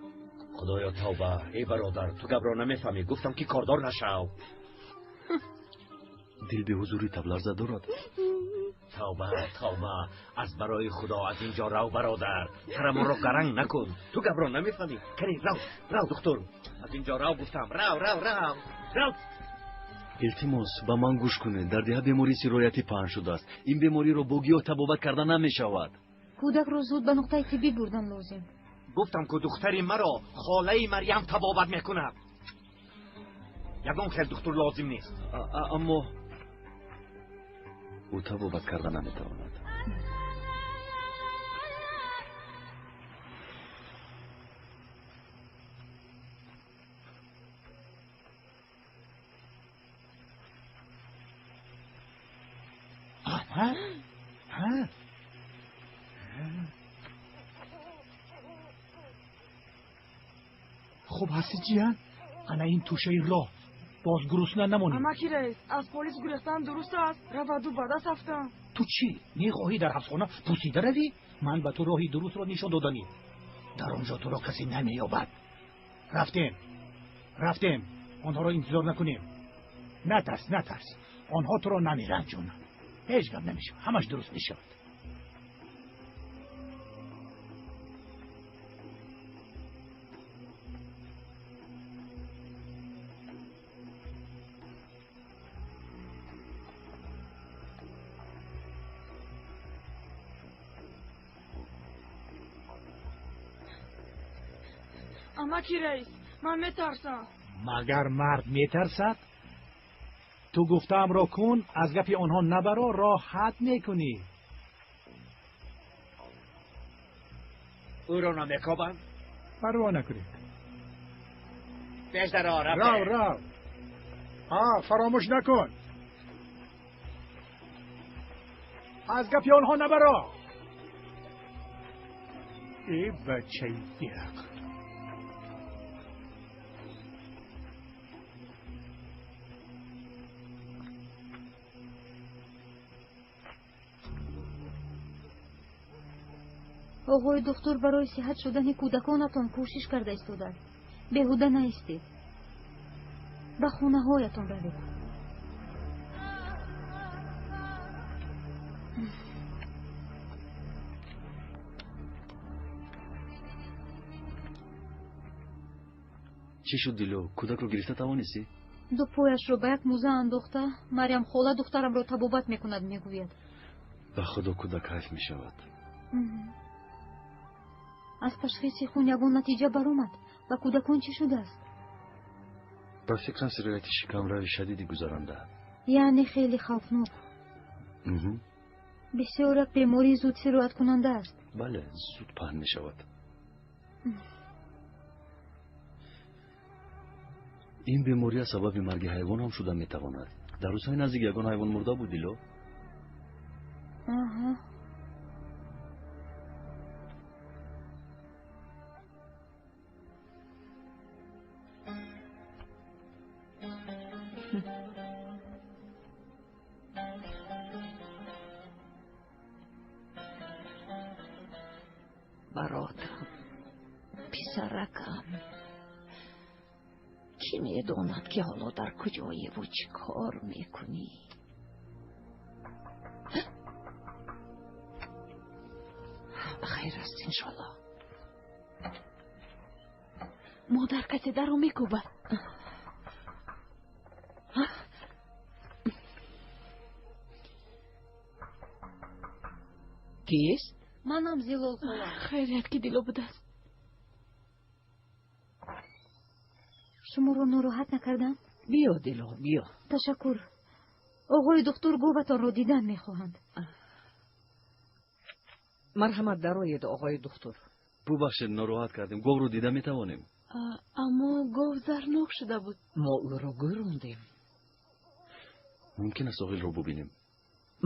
Худоё, тавба! Эй бародар, ту гапро намефаҳмӣ. Гуфтам, ки кордор нашав. Дил беҳузурӣ, табларза дорад. Тавба, тавба! Аз барои Худо аз ин ҷо рав, бародар. Сарамонро гаранг накун. Ту гапро намефаҳмӣ. Кани рав, рав, духтур. Аз ин ҷо рав, гуфтам. Рав, рав, рав, рав. Илтимос, ба ман гӯш кунед. Дар деҳа бемории сироятӣ паҳн шудааст. Ин бемориро бо гиёҳ табобат карда намешавад. Кӯдакро зуд ба нуқтаи тиббӣ бурдан лозим. Гуфтам, ку духтари маро холаи Марьям табобат мекунад. Ягон хел духтур лозим нест. Аммо ӯ табобат карда наметавонад. Хуб ҳастӣ, ҷиян? Ана ин тӯшаи роҳ, боз гурусна намонӣ. Амаки раис, аз полис гурехтан дуруст аст? Раваду ба даст афтам. Ту чӣ мехоҳӣ, дар ҳабсхона пусида равӣ? Ман ба ту роҳи дурустро нишон доданӣ. Дар он ҷо туро касе намеёбад. Рафтем, рафтем, онҳоро интизор накунем. Натарс, натарс, онҳо туро намеранҷонанд. Ҳеҷ гап намешавад, ҳамаш дуруст мешавад. Амаки раис, ман метарсам. Магар мард метарсад? Ту гуфтаамро кун, аз гапи онҳо набаро, роҳат мекунӣ. Ӯро намекобанд? Парво накунед. Пеш даро, рафте. Рав, рав. Ҳа, фаромӯш накун. Аз гапи онҳо набаро. Э, бачаи беақл. Оғои духтур барои сиҳат шудани кӯдаконатон кӯшиш карда истодааст. Беҳуда наистед. Ба хонаҳоятон равед. Чӣ шуд, Дило? Кӯдакро гирифта тавонистӣ? Ду пояшро ба як мӯза андохта, Марьям хола духтарамро табобат мекунад, мегӯяд. Ба Худо, кӯдак ҳайф мешавад. Аз ташхиси хун ягон натиҷа баромад? Ба кӯдакон чӣ шудааст? Ба фикрам, сирояти шикамрави шадиди гузаранда. Яъне хеле хавфнок. Бисёр як бемории зуд сирояткунанда аст. Бале, зуд паҳн мешавад. Ин бемория сабаби марги ҳайвон ҳам шуда метавонад. Дар рӯзҳои наздик ягон ҳайвон мурда буд, Дило? Аҳа. Баротам, писаракам, Кӣ медонад, ки ҳоло дар куҷоеву чӣ кор мекунӣ? Бахайр аст, иншоллоҳ. Модар, касе дарро мекӯбад. Кист? Манам Зилол хола. Хайрият, ки Дило будааст. Шуморо нороҳат накардам? Биё, Дило, биё. Ташаккур. Оғои духтур говатонро дидан мехоҳанд. Марҳамат, дароед, оғои духтур. Бубахшед, нороҳат кардем. Говро дида метавонем? Аммо гов зарнок шуда буд. Мо ӯро гӯрондем. Мумкин аст оғилро бубинем?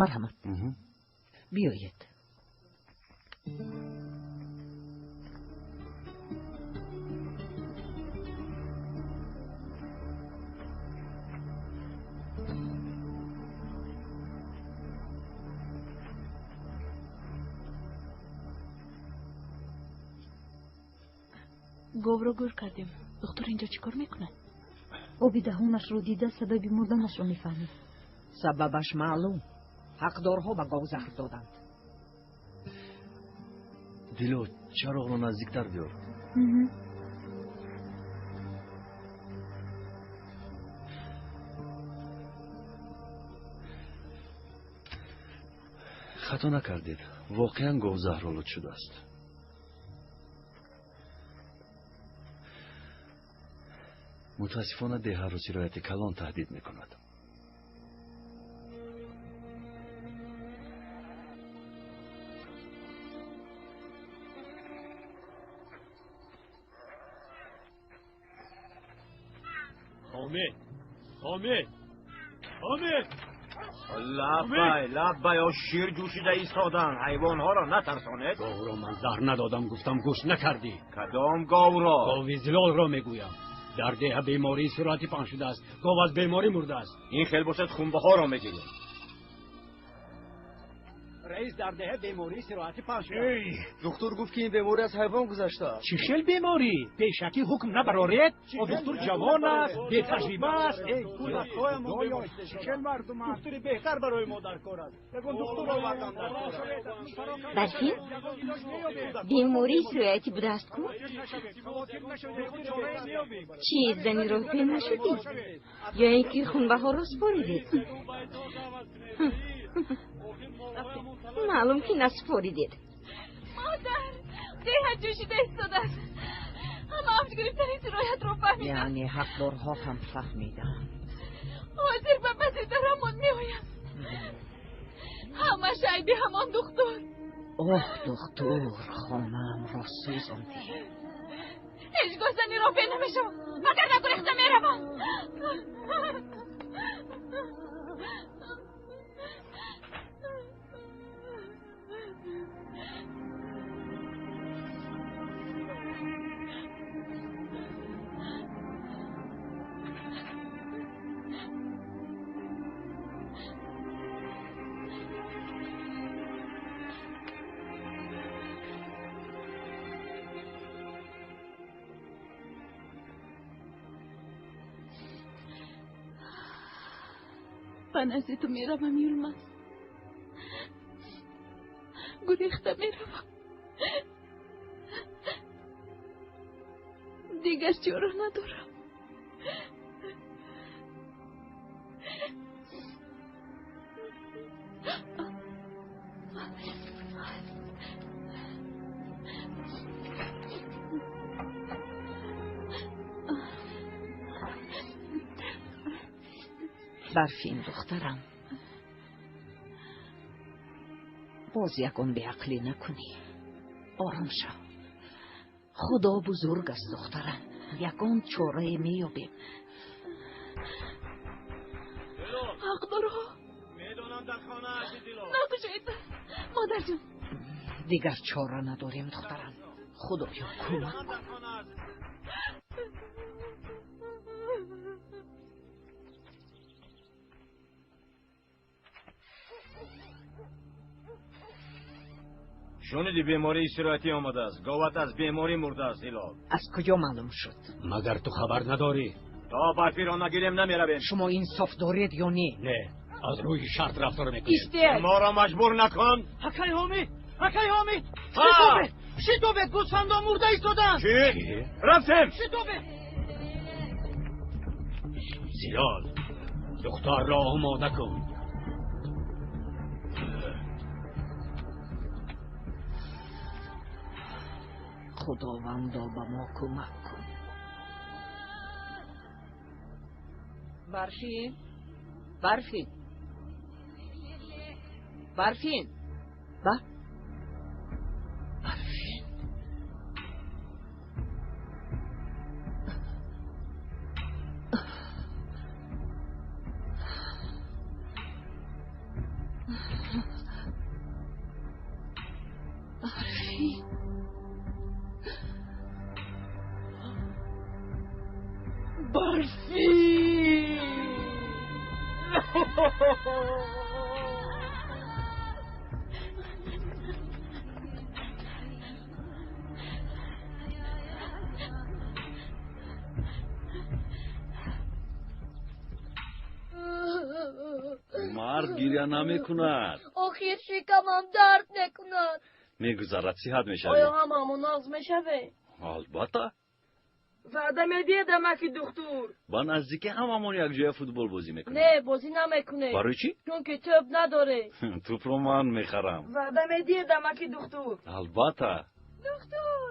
Марҳамат, биёед. Говро гӯр кардем. Духтур инҷо чӣ кор мекунад? Оби даҳонашро дида сабаби мурданашро мефаҳмед. Сабабаш маълум. Ҳақдорҳо ба гов заҳр доданд. Дило, чароғро наздиктар биёр. Хато накардед. Воқеан гов заҳролуд шудааст. Мутаассифона, деҳаро сирояти калон таҳдид мекунад. Ҳомид, Ҳомид, Ҳомид! Лаббай, лаббай, о шир ҷӯшида истоданд. Ҳайвонҳоро натарсонед. Говро ман заҳр надодам, гуфтам, гӯш накардӣ. Кадом говро? Гови Зилолро мегӯям. Дар деҳа бемории суръати паҳн шудааст. Гов аз беморӣ мурдааст. Ин хел бошад, хунбаҳоро мегирем. Раис, дар деҳа бемории сироятӣ паҳн шудааст. Духтур гуфт, ки ин беморӣ аз ҳайвон гузаштааст. Чӣ хел беморӣ? Пешакӣ ҳукм набароред. О духтур ҷавон аст, бетаҷриба аст. Чӣ хел мардум аст? Духтури беҳтар барои мо дар кор аст. Ягон духтур овардан дар кор аст. Барфин, бемории сироятӣ будааст ку? Чӣ, зани роҳпе нашудӣ? Ё ин ки хунбаҳоро супоридед? Маълум, ки насупоридед. Модар, деҳа ҷӯшида истодааст. Ҳама авҷ гирифтани сироятро фаҳмиданд. Яъне ҳақдорҳо ҳам фаҳмиданд. Ҳозир ба паси дарамон меоянд. Ҳамаш айби ҳамон духтур. Оҳ, духтур, хонаамро сӯзондӣ. Ҳеҷ гоҳ зани роҳпе намешавам, вагарна гурехта меравам. Ба назди ту меравам, Юлмаз. Гурехта меравам. Дигар чора надорам. Барфин, духтарам, боз ягон беақлӣ накунӣ. Ором шав. Худо бузург аст, духтарам. Ягон чорае меёбем. Ҳақдорҳо, накушед, модарҷон. Дигар чора надорем, духтарам. Худоё, кӯмак кун. Шуниди, бемории сироятӣ омадааст. Говат аз беморӣ мурдааст, Ҳилол. Аз куҷо маълум шуд? Магар ту хабар надорӣ? То барфиро нагирем намеравем. Шумо инсоф доред ё не? Не, аз рӯи шарт рафтор мекунем. Истед! Моро маҷбур накун. Акай Ҳомид! Акай Ҳомид! Шитобед! Шитобед! Гӯсфандон мурда истоданд! Чӣ? Рафтем! Шитобед! Зилол, духтарро омода кун. Худовандо, ба мо кӯмак кун. Барфин, Барфин, Барфин, ба Барфин. Барфин. Барфин. Мард гиря намекунад. Охир шикамам дард мекунад. Мегузарад, сиҳат мешавӣ. Оё ҳамаамон нағз мешавем? Албатта. Ваъда медиҳед, амаки духтур? Ба наздикӣ ҳамамон якҷоя футбол бозӣ мекунем. Не, бозӣ намекунем. Барои чӣ? Чунки тӯб надорем. Тӯбро ман мехарам. Ваъда медиҳед, амаки духтур? Албатта. Духтур,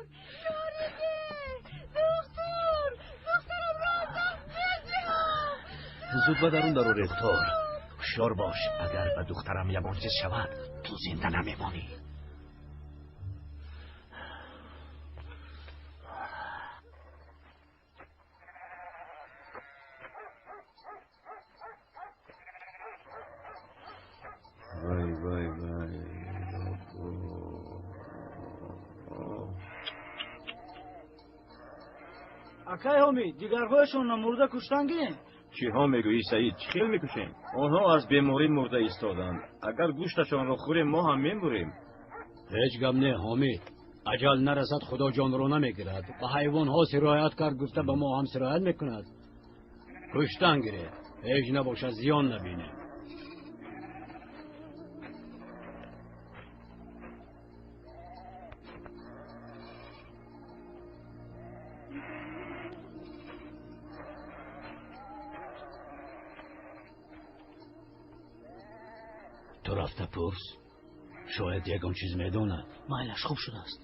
ёрӣ деҳ! Духтур, духтарамро аз даст медиҳам! Зуд ба дарун дароред. Духтур, ҳушёр бош, агар ба духтарам ягон чиз шавад, ту зинда намемонӣ. Вай, вай, вай. Акай Ҳомид, дигарҳояшонро мурда куштан гирем? Чиҳо мегӯӣ, Саид? Чӣ хел мекушем? Онҳо аз беморӣ мурда истоданд. Агар гӯшташонро хӯрем, мо ҳам мемурем. Ҳеҷ гап не, Ҳомид. Аҷал нарасад, худо ҷонро намегирад. Ба ҳайвонҳо сироят кард, гуфта ба мо ҳам сироят мекунад. Куштан гиред, ҳеҷ набошад, зиён набинем. Ту рафта пурс, шояд ягон чиз медонад. Майлаш, хуб шудааст.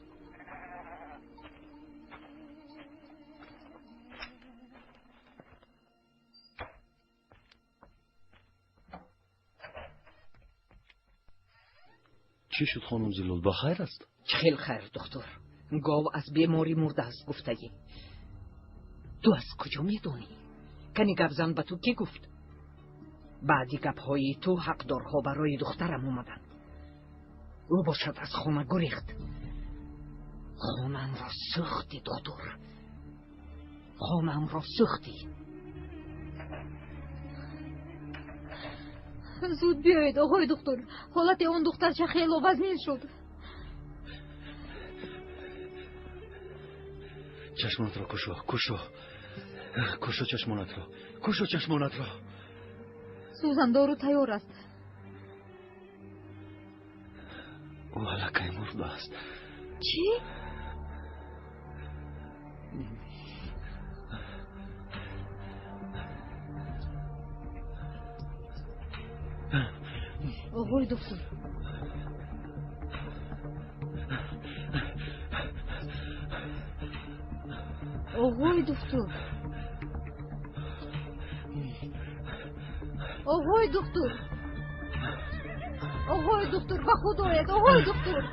Чӣ шуд, хонум Зилол, ба хайр аст? Чӣ хел хайр, духтур? Гов аз беморӣ мурдааст, гуфтагӣ. Ту аз куҷо медонӣ? Кани гапзан ба ту кӣ гуфт? Баъди гапҳои ту ҳақдорҳо барои духтарам омаданд. Ӯ бошад аз хона гурехт. Хонаамро сӯхтӣ, духтур. Хонаамро сӯхтӣ. Зуд биёед, оғои духтур. Ҳолати он духтарча хело вазнин шуд. Чашмонатро кушо, кушо. Кушо чашмонатро. Кушо чашмонатро. Сӯзандору тайёр аст. Ӯ аллакай мурдааст. Чӣ? Оғои духтур. Оғои духтур. Оғои духтур. Оғои духтур, ба худ оед, оғои духтур.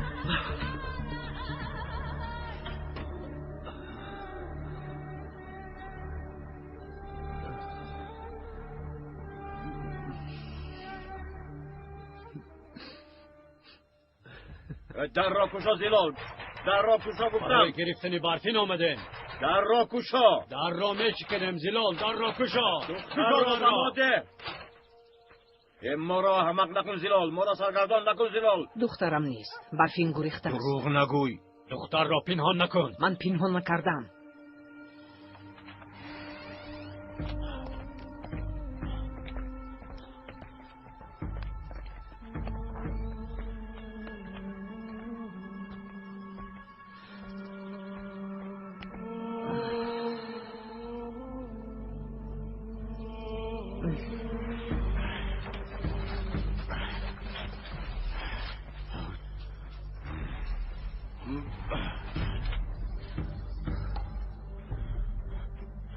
Дарро кушо, Зилол. Дарро кушо, гуфтам. Барои гирифтани Барфин омадем. Дарро кушо. Дарро мешиканем, Зилол, дарро кушо. Духтарро ба мо деҳ. Моро аҳмақ накун, Зилол. Моро саргардон накун, Зилол. Духтарам нест. Барфин гурехтааст. Дурӯғ нагӯй. Духтарро пинҳон накун. Ман пинҳон накардам.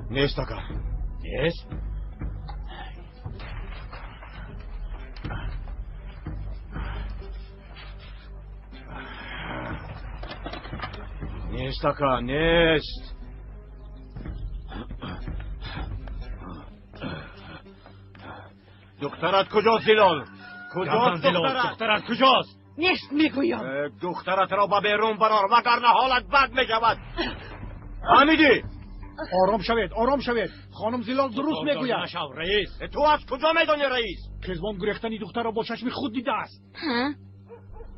Нест, ака. Нест? Нест, ака, нест. Духтарат куҷост, Зилол? Куҷост духтарат? Духтарат куҷост? Нест мегӯям. Духтаратро ба берун барор, вагарна ҳолат бад мешавад. Фаҳмидӣ? Ором шавед, ором шавед. Хонум Зилол дуруст мегӯяд. Нашав, раис. Ту аз куҷо медонӣ, раис? Қизбон гурехтани духтарро бо чашми худ дидааст.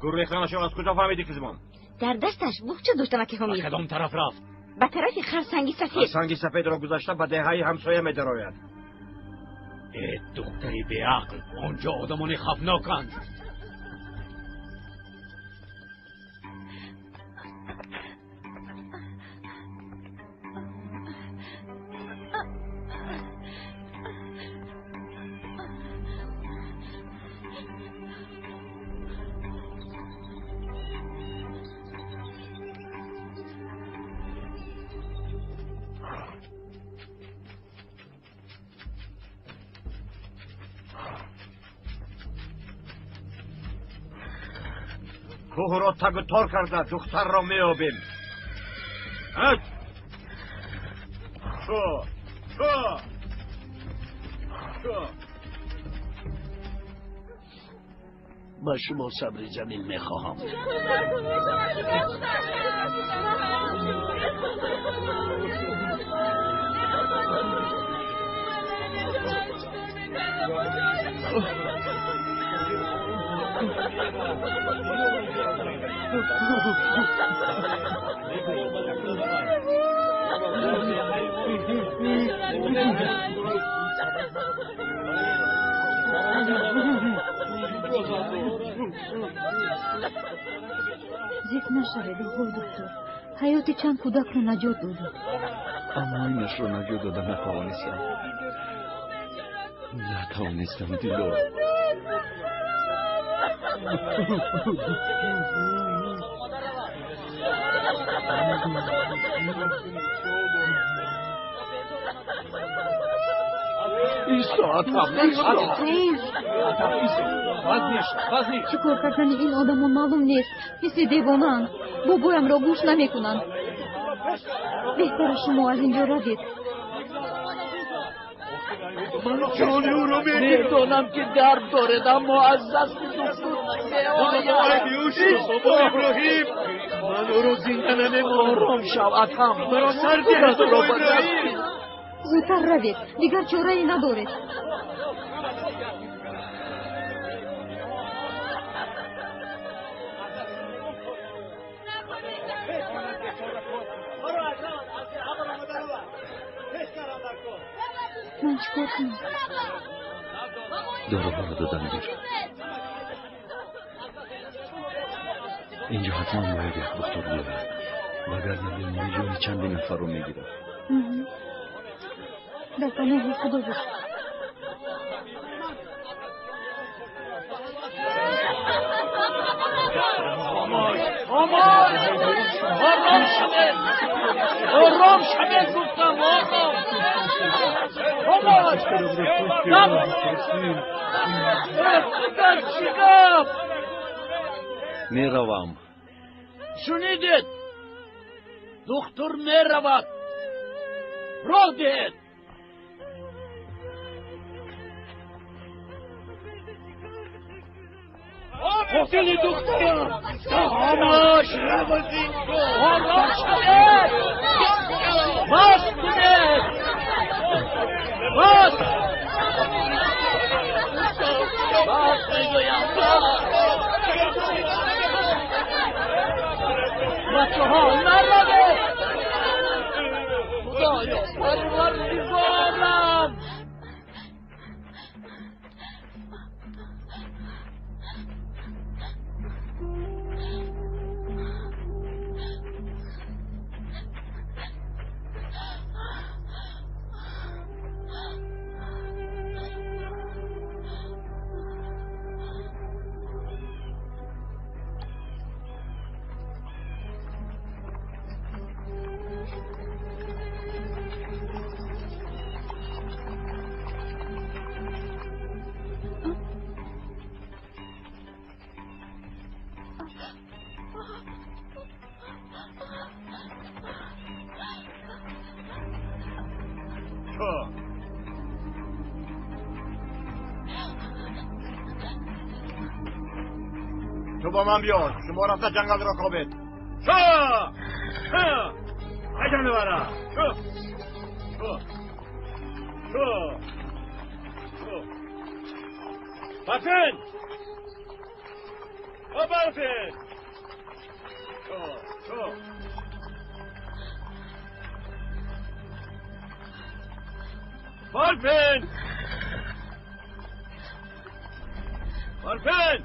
Гурехтанашро аз куҷо фаҳмидӣ, Қизбон? Дар дасташ буғча доштам, аки Ҳомид. Ба кадом тараф рафт? Ба тарафи харсанги сафед. Харсанги сафедро гузашта ба деҳаи ҳамсоя медарояд. Э, духтари беақл, он ҷо одамони хавфноканд. Кӯҳро тагу тор карда духтарро меёбем. Ба шумо сабри ҷамил мехоҳам. Зиқ нашавед, оғои доктор. Ҳаёти чанд кӯдакро наҷот додед. Аммо инашро наҷот дода натавонистам. Натавонистам, Дилор. Чӣ кор кардани ин одамон маълум нест. Мисли девонаанд. Бобоямро гӯш намекунанд. Беҳтара шумо аз ин ҷо равед. Ман ҷони ӯро медонам, ки дард доред, аммо аз дасти духтур намеояд. Бобо Иброҳим, ман ӯро зинда намемонам. Ором шав, Адҳам. Маро сар диҳед, бобо Иброҳим. Зудтар равед, дигар чорае надоред. Ман чӣ кор кунам? Доруҳоро додан гир. Инҷо ҳатман бояд як духтур биёяд, вагарна беморӣ ҷони чанди нафарро мегирад. Дар паноҳи Худо бош. Хомӯш! Ором шавед! Ором шавед, гуфтам, ором! Хомӯш! Худо, чӣ гап? Меравам. Шунидед? Духтур меравад. Роҳ диҳед. Қотили духтарам! Хомӯш! Ором шавед! Бас кунед! Бас! Бас мегӯям, бас! Бачаҳо, наравед! Худоё, парвардигорам! Ту бо ман биё. Шумо рафта ҷангалро кобед. Шо! Ай ҷонвара! Шо! Шо! Шо! Шо! Барфин! О, Барфин! Шо! Шо! Барфин! Барфин!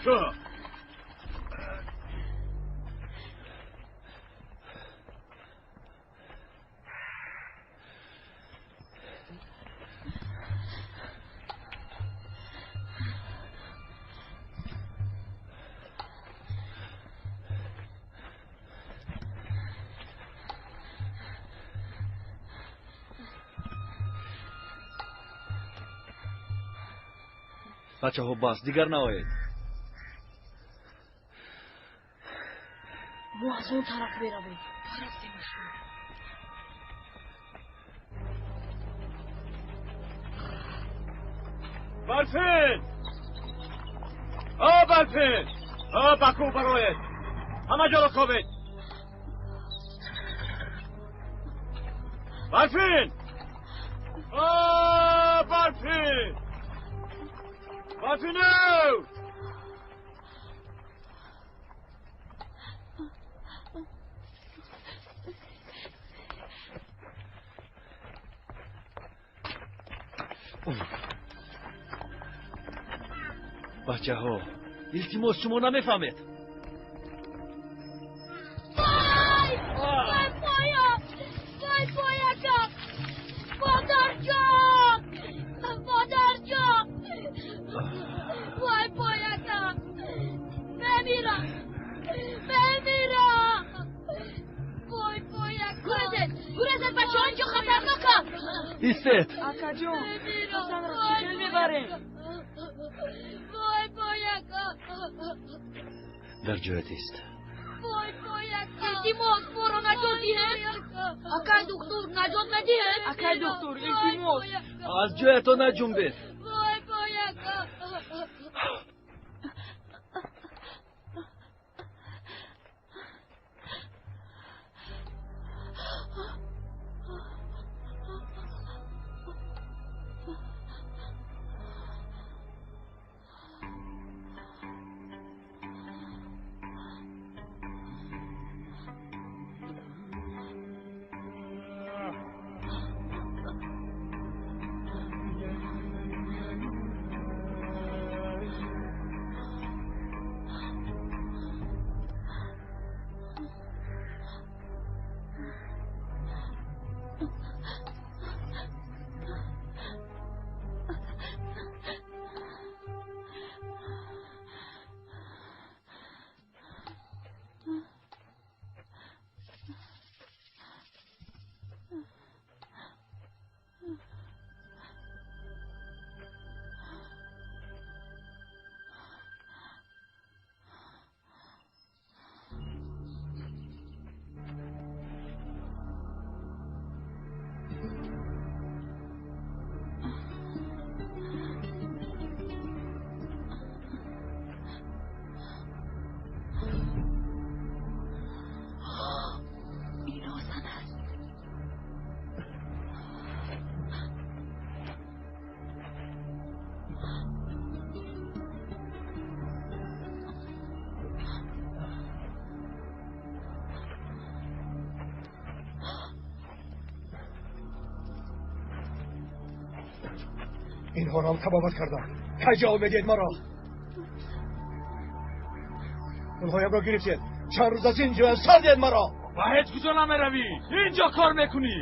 Шо! Бачаҳо, бас, дигар наоед. Мо аз он тараф меравем. Рафтем шумо. Барфин! О, Барфин! О, ба кӯҳ бароед! Ҳама ҷоро кобед! Барфин! О, Барфин! Барфину! Бачаҳо, илтимос, шумо намефаҳмед. Вай! Вай поям! Вай поякам! Модарҷон! Модарҷон! Вай поякам! Мемирам! Мемирам! Вой поякам! Гурезед! Гурезед, бачаҳо, инҷо хатарнокам! Истед! Акаҷон, Ҳасанро чӣ хел мебарем? Вой поякам! Дар ҷоят ист. Вой поякам! Илтимос, моро наҷот диҳед! Акай духтур, наҷот медиҳед? Акай духтур, илтимос! Аз ҷоятон наҷунбед. Вой поякам! Инҳоро ҳам табобат кардам. Кай ҷавоб медиҳед маро? Пулҳоямро гирифтед. Чанд рӯз аз ин ҷоя сар диҳед маро. Ба ҳеҷ куҷо намеравӣ. Инҷо кор мекунӣ.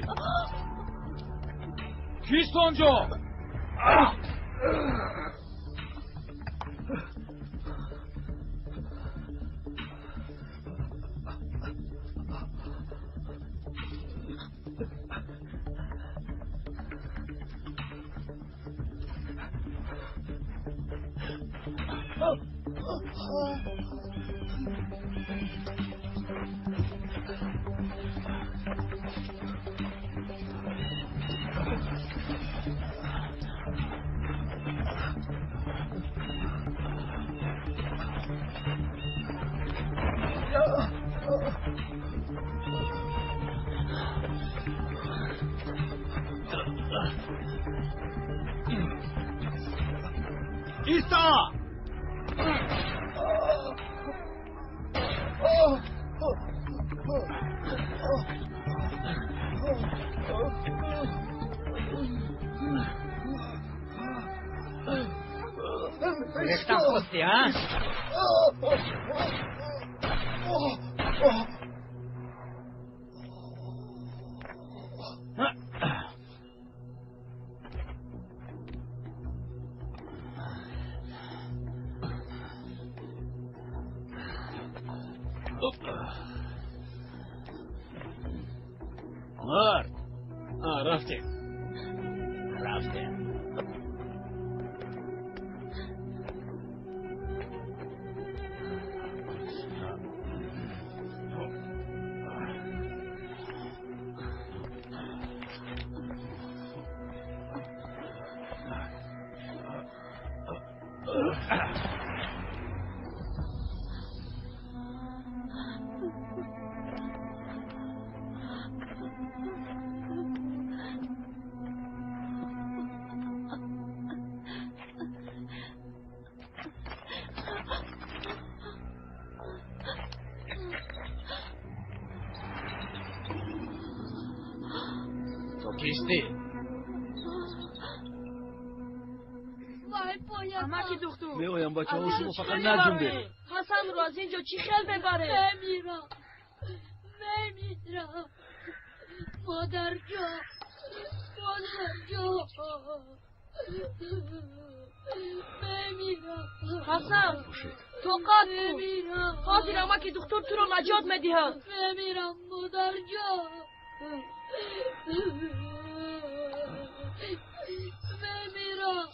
Кист онҷо? Исто! Рехтан хости, а? Мард! Рафтем. Рафтем. Ту кистӣ? Амаки духтур. Меоям, бачаҳо, шумо фақат наҷунбед. Ҳасанро аз ин ҷо чӣ хел мебаред? Мемирам, мемирам. Модарҷон, модарҷон, мемирам. Ҳасан, тоқат кун. Ҳозир амаки духтур туро наҷот медиҳад. Мемирам, модарҷон. Мемирам.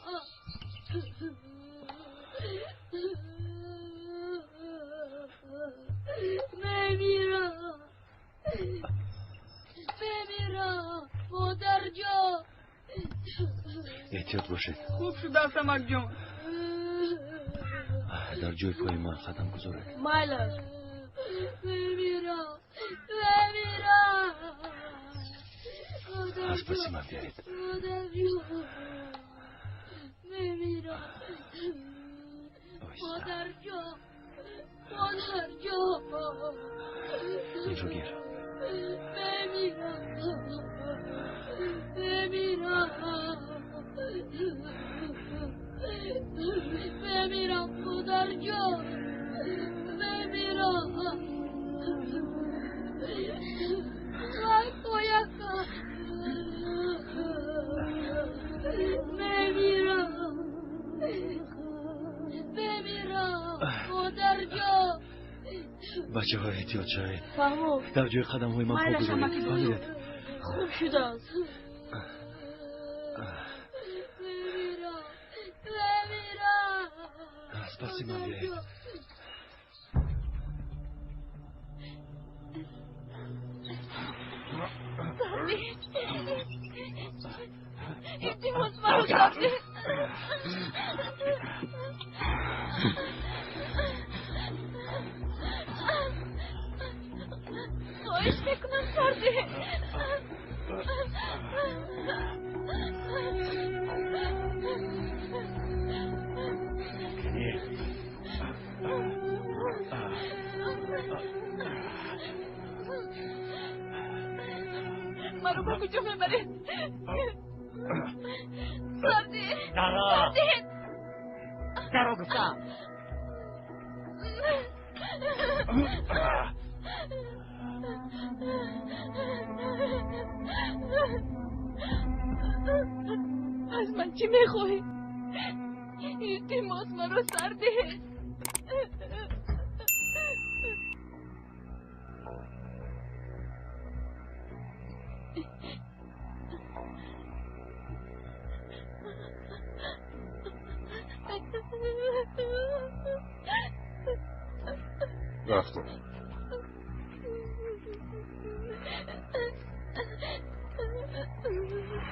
Мемирам. Мемирам, модарҷон. Эҳтиёт бошед. Хуб шудааст, амакҷон. Дар ҷои пои ман қадам гузоред. Майлаш. Мемирам, мемирам. Аз паси ман биёед. Модарҷон, мемирам. Модарҷон, модарҷон. Инҷо гир. Мемирам, мемирам. Мемирам, модарҷон. Мемирам. Вай, пояка. Мемирам. Мемирам, модарҷон. Бачаҳо, эҳтиёт шавед. Фаҳмо. Дар ҷои қадамҳои ман по Майлаш, гузоред. амаки духтур. Фаҳмидед? Хуб шудааст. Мемирам, мемирам. Аз паси ман биёед. Илтимос, маро сардед. Хоҳиш мекунам, сардед. Маро ба куҷо мебаред? Сардед. Даро. Сардед. Даро гуфтам. Аз ман чӣ мехоҳӣ? Илтимос, маро сар диҳед. Рафтем.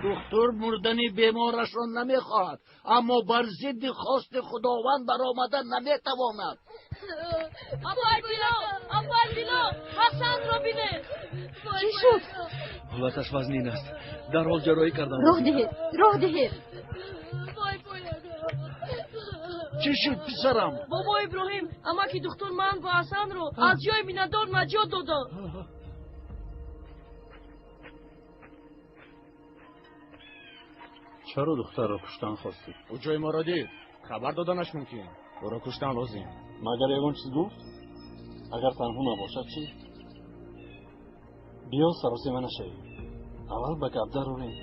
Духтур мурдани беморашро намехоҳад, аммо бар зидди хости Худованд баромада наметавонад. Апай Билол, апай Билол, Ҳасанро бинед. Чӣ шуд? Ҳолаташ вазнин аст. Дарҳол ҷарроҳӣ кардам. Роҳ диҳед, роҳ диҳед. Вой, пояка. Чӣ шуд, писарам? Бобо Иброҳим, амаки духтур ман ва Ҳасанро аз ҷои минадор наҷот доданд. Чаро духтарро куштан хостӣ? Ӯ ҷои моро дид, хабар доданаш мумкин. Ӯро куштан лозим. Магар ягон чиз гуфт? Агар танҳо набошад чӣ? Биё, саросема нашавӣ. Аввал ба гап дарорем.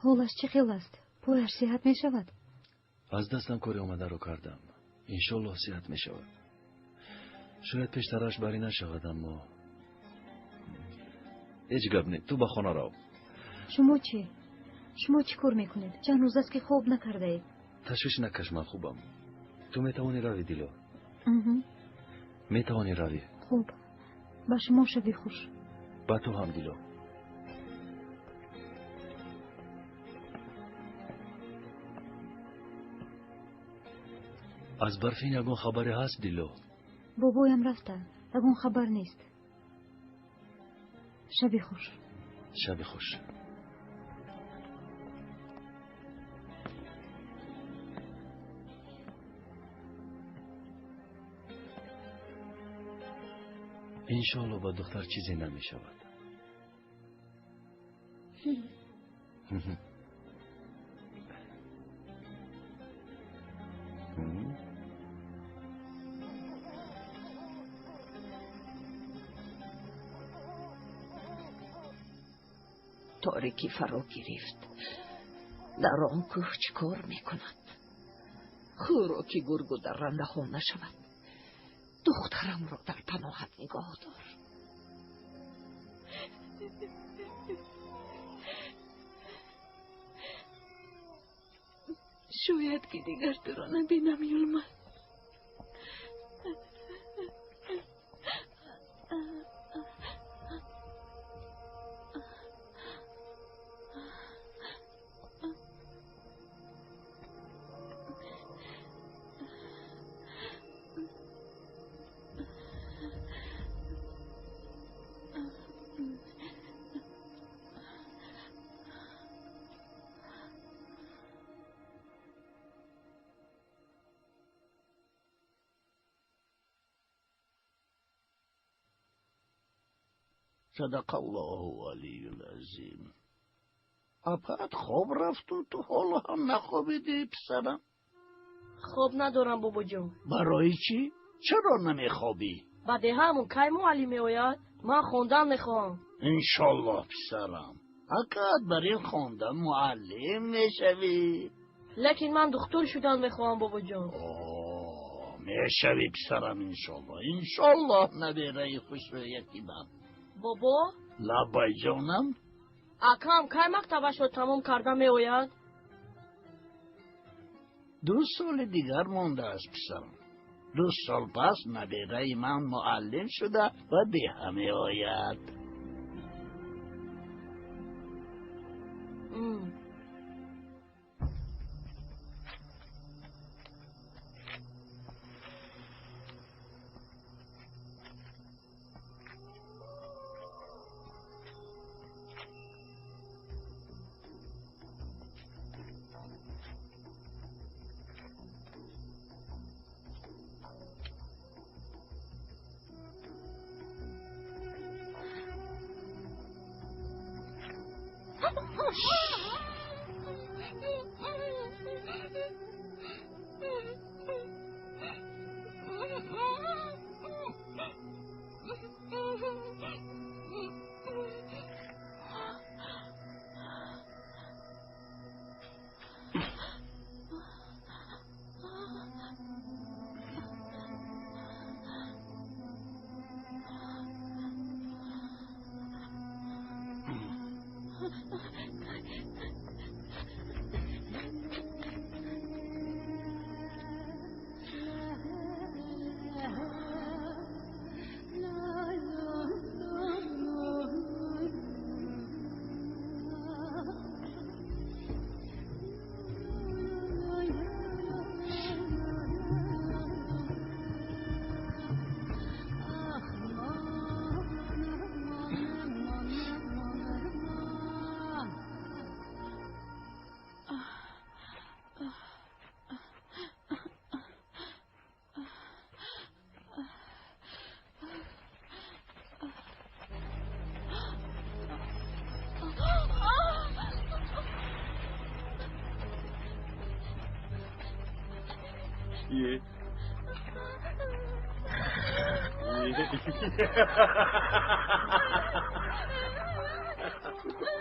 Ҳолаш чӣ хел аст? Пояш сиҳат мешавад? Аз дастам кори омадаро кардам. Иншоллоҳ сиҳат мешавад. Шояд пештараш барӣ нашавад, аммо ҳеҷ гап не. Ту ба хона рав. Шумо чӣ? Шумо чӣ кор мекунед? Чанд рӯз аст, ки хоб накардаед. Ташвиш накаш, ман хубам. Ту метавонӣ равӣ, Дило. Метавонӣ равӣ. Хуб, ба шумо шаби хуш. Ба ту ҳам, Дило. Аз Барфин ягон хабаре ҳаст, Дило? Бобоям рафта, ягон хабар нест. Шаби хуш. Шаби хуш. Иншоалло ба духтар чизе намешавад. Торикӣ фаро гирифт. Дар он кӯҳ чӣ кор мекунад? Хӯроки гургу даррандаҳо нашавад. Духтарамро дар паноҳат нигоҳ дор. Шояд ки дигар туро набинам, Юлмаз. Садақаллоҳу алиюл азим. Апаат хоб рафту ту ҳоло ҳам нахобидӣ, писарам? Хоб надорам, бобоҷон. Барои чӣ? Чаро намехобӣ? Ба деҳаамон кай муаллим меояд? Ман хондан мехоҳам. Иншоллоҳ, писарам. Акаат бар ин хондан муаллим мешавӣ. Лекин ман духтур шудан мехоҳам, бобоҷон. Мешавӣ, писарам, иншоллоҳ. Иншоллоҳ, набераи хушрӯяти ман. Бобо? Лаббай, ҷонам. Акам кай мактабашро тамом карда меояд? 2 соли дигар мондааст, писарам. 2 сол пас набераи ман муаллим шуда ба деҳа меояд.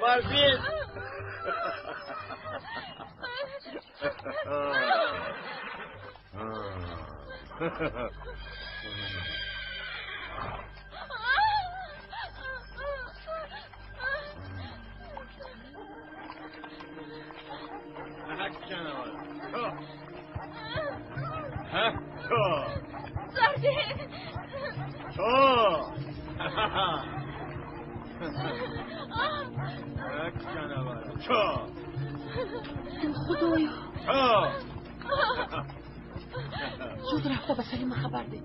Барфин! Худоё, зуд рафта ба Салима хабар деҳ.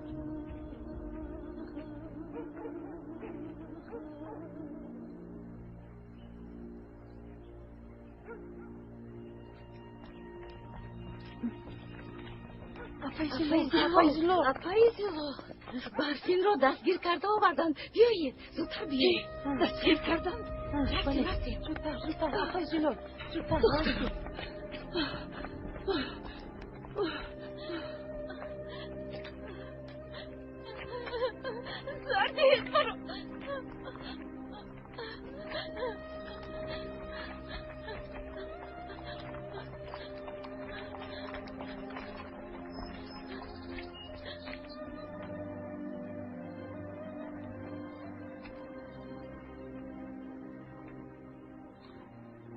Апаи Зилол, Барфинро дастгир карда оварданд. Биёед, зудтар биёед. Дастгир карданд? Рафтем, рафтем. Зудтар, зудтар, апаи Зилол, зудтар. Сардиҳед маро.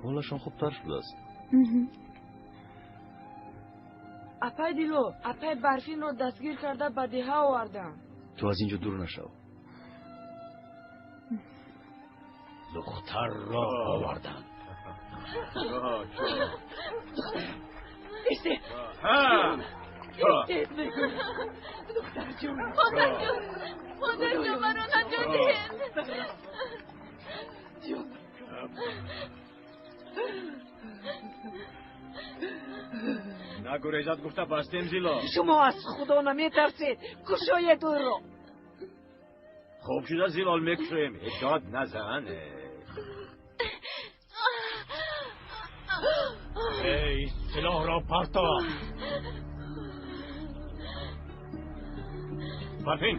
Ҳолашон хубтар шудааст. Апай Дило, апай Барфинро дастгир карда ба деҳа овардам. Ту аз ин ҷо дур нашав. Духтарро овардам. Истед! Истед, мегӯям. Духтарҷон. Модарҷон, модарҷон, маро наҷот диҳед. Ҷон. Нагурезад гуфта бастем, Зилол. Шумо аз Худо наметарсед. Кушоед ӯро. Хуб шуда, Зилол, мекушоем. Дод назан. Эй, силоҳро парто. Барфин,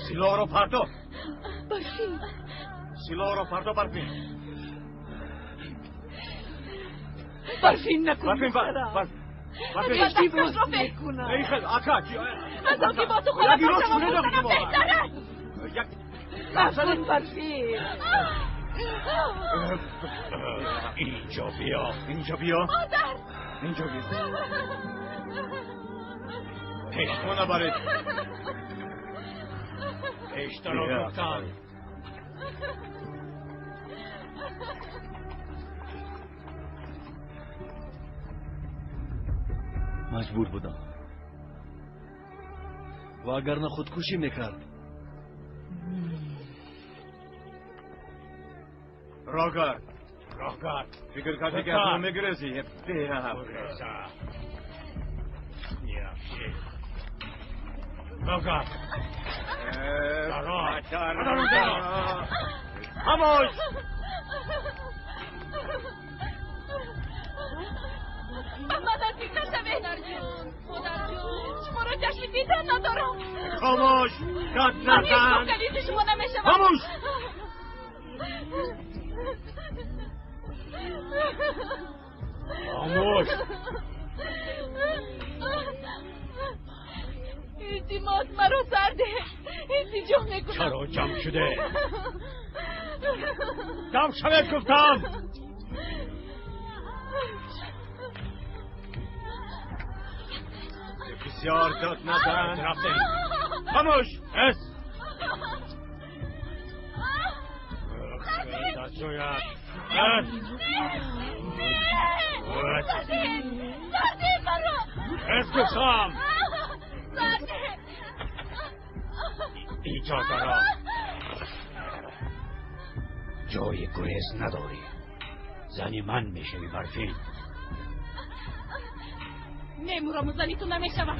силоҳро парто. Барфин. Силоҳро парто, Барфин. Барфин накун. Барфин, барфин. Илтимос мекунам. Эй, хел, ака. Аз он ки бо ту хона бошам, беҳтар аст. Накун, Барфин. Инҷо биё. Инҷо биё. Модар. Инҷо биё. Пешто набаред. Пештаро гуфтам. Маҷбур будам. Ва агарна худкушӣ мекард. Рогард, Рогард. Фикр кардӣ ки аз мо мегурезӣ? Гуреза. Неафши. Рогард. Даро. Даро. Хомӯш! Ба наздик нашавед. Модарҷон, модарҷон, шуморо чашми дидан надорам. Хомӯш! Дод Ман ҳеҷ назан! гоҳ калиди шумо намешавам. Хомӯш! Хомӯш! Илтимос, маро сар деҳ. Илтиҷо мекунам. Чаро ҷамъ шуде? Ҷамъ шавед гуфтам! Бисёр дод назан. Рафтем. Хомӯш! Эс! Аз ҷоят. Эс! Сар деҳ! Сар деҳ маро! Эс гуфтам! Сар деҳ! Иҷозаро. Ҷои гурез надорӣ. Зани ман мешавӣ, Барфин. Мемурам, зани ту намешавам.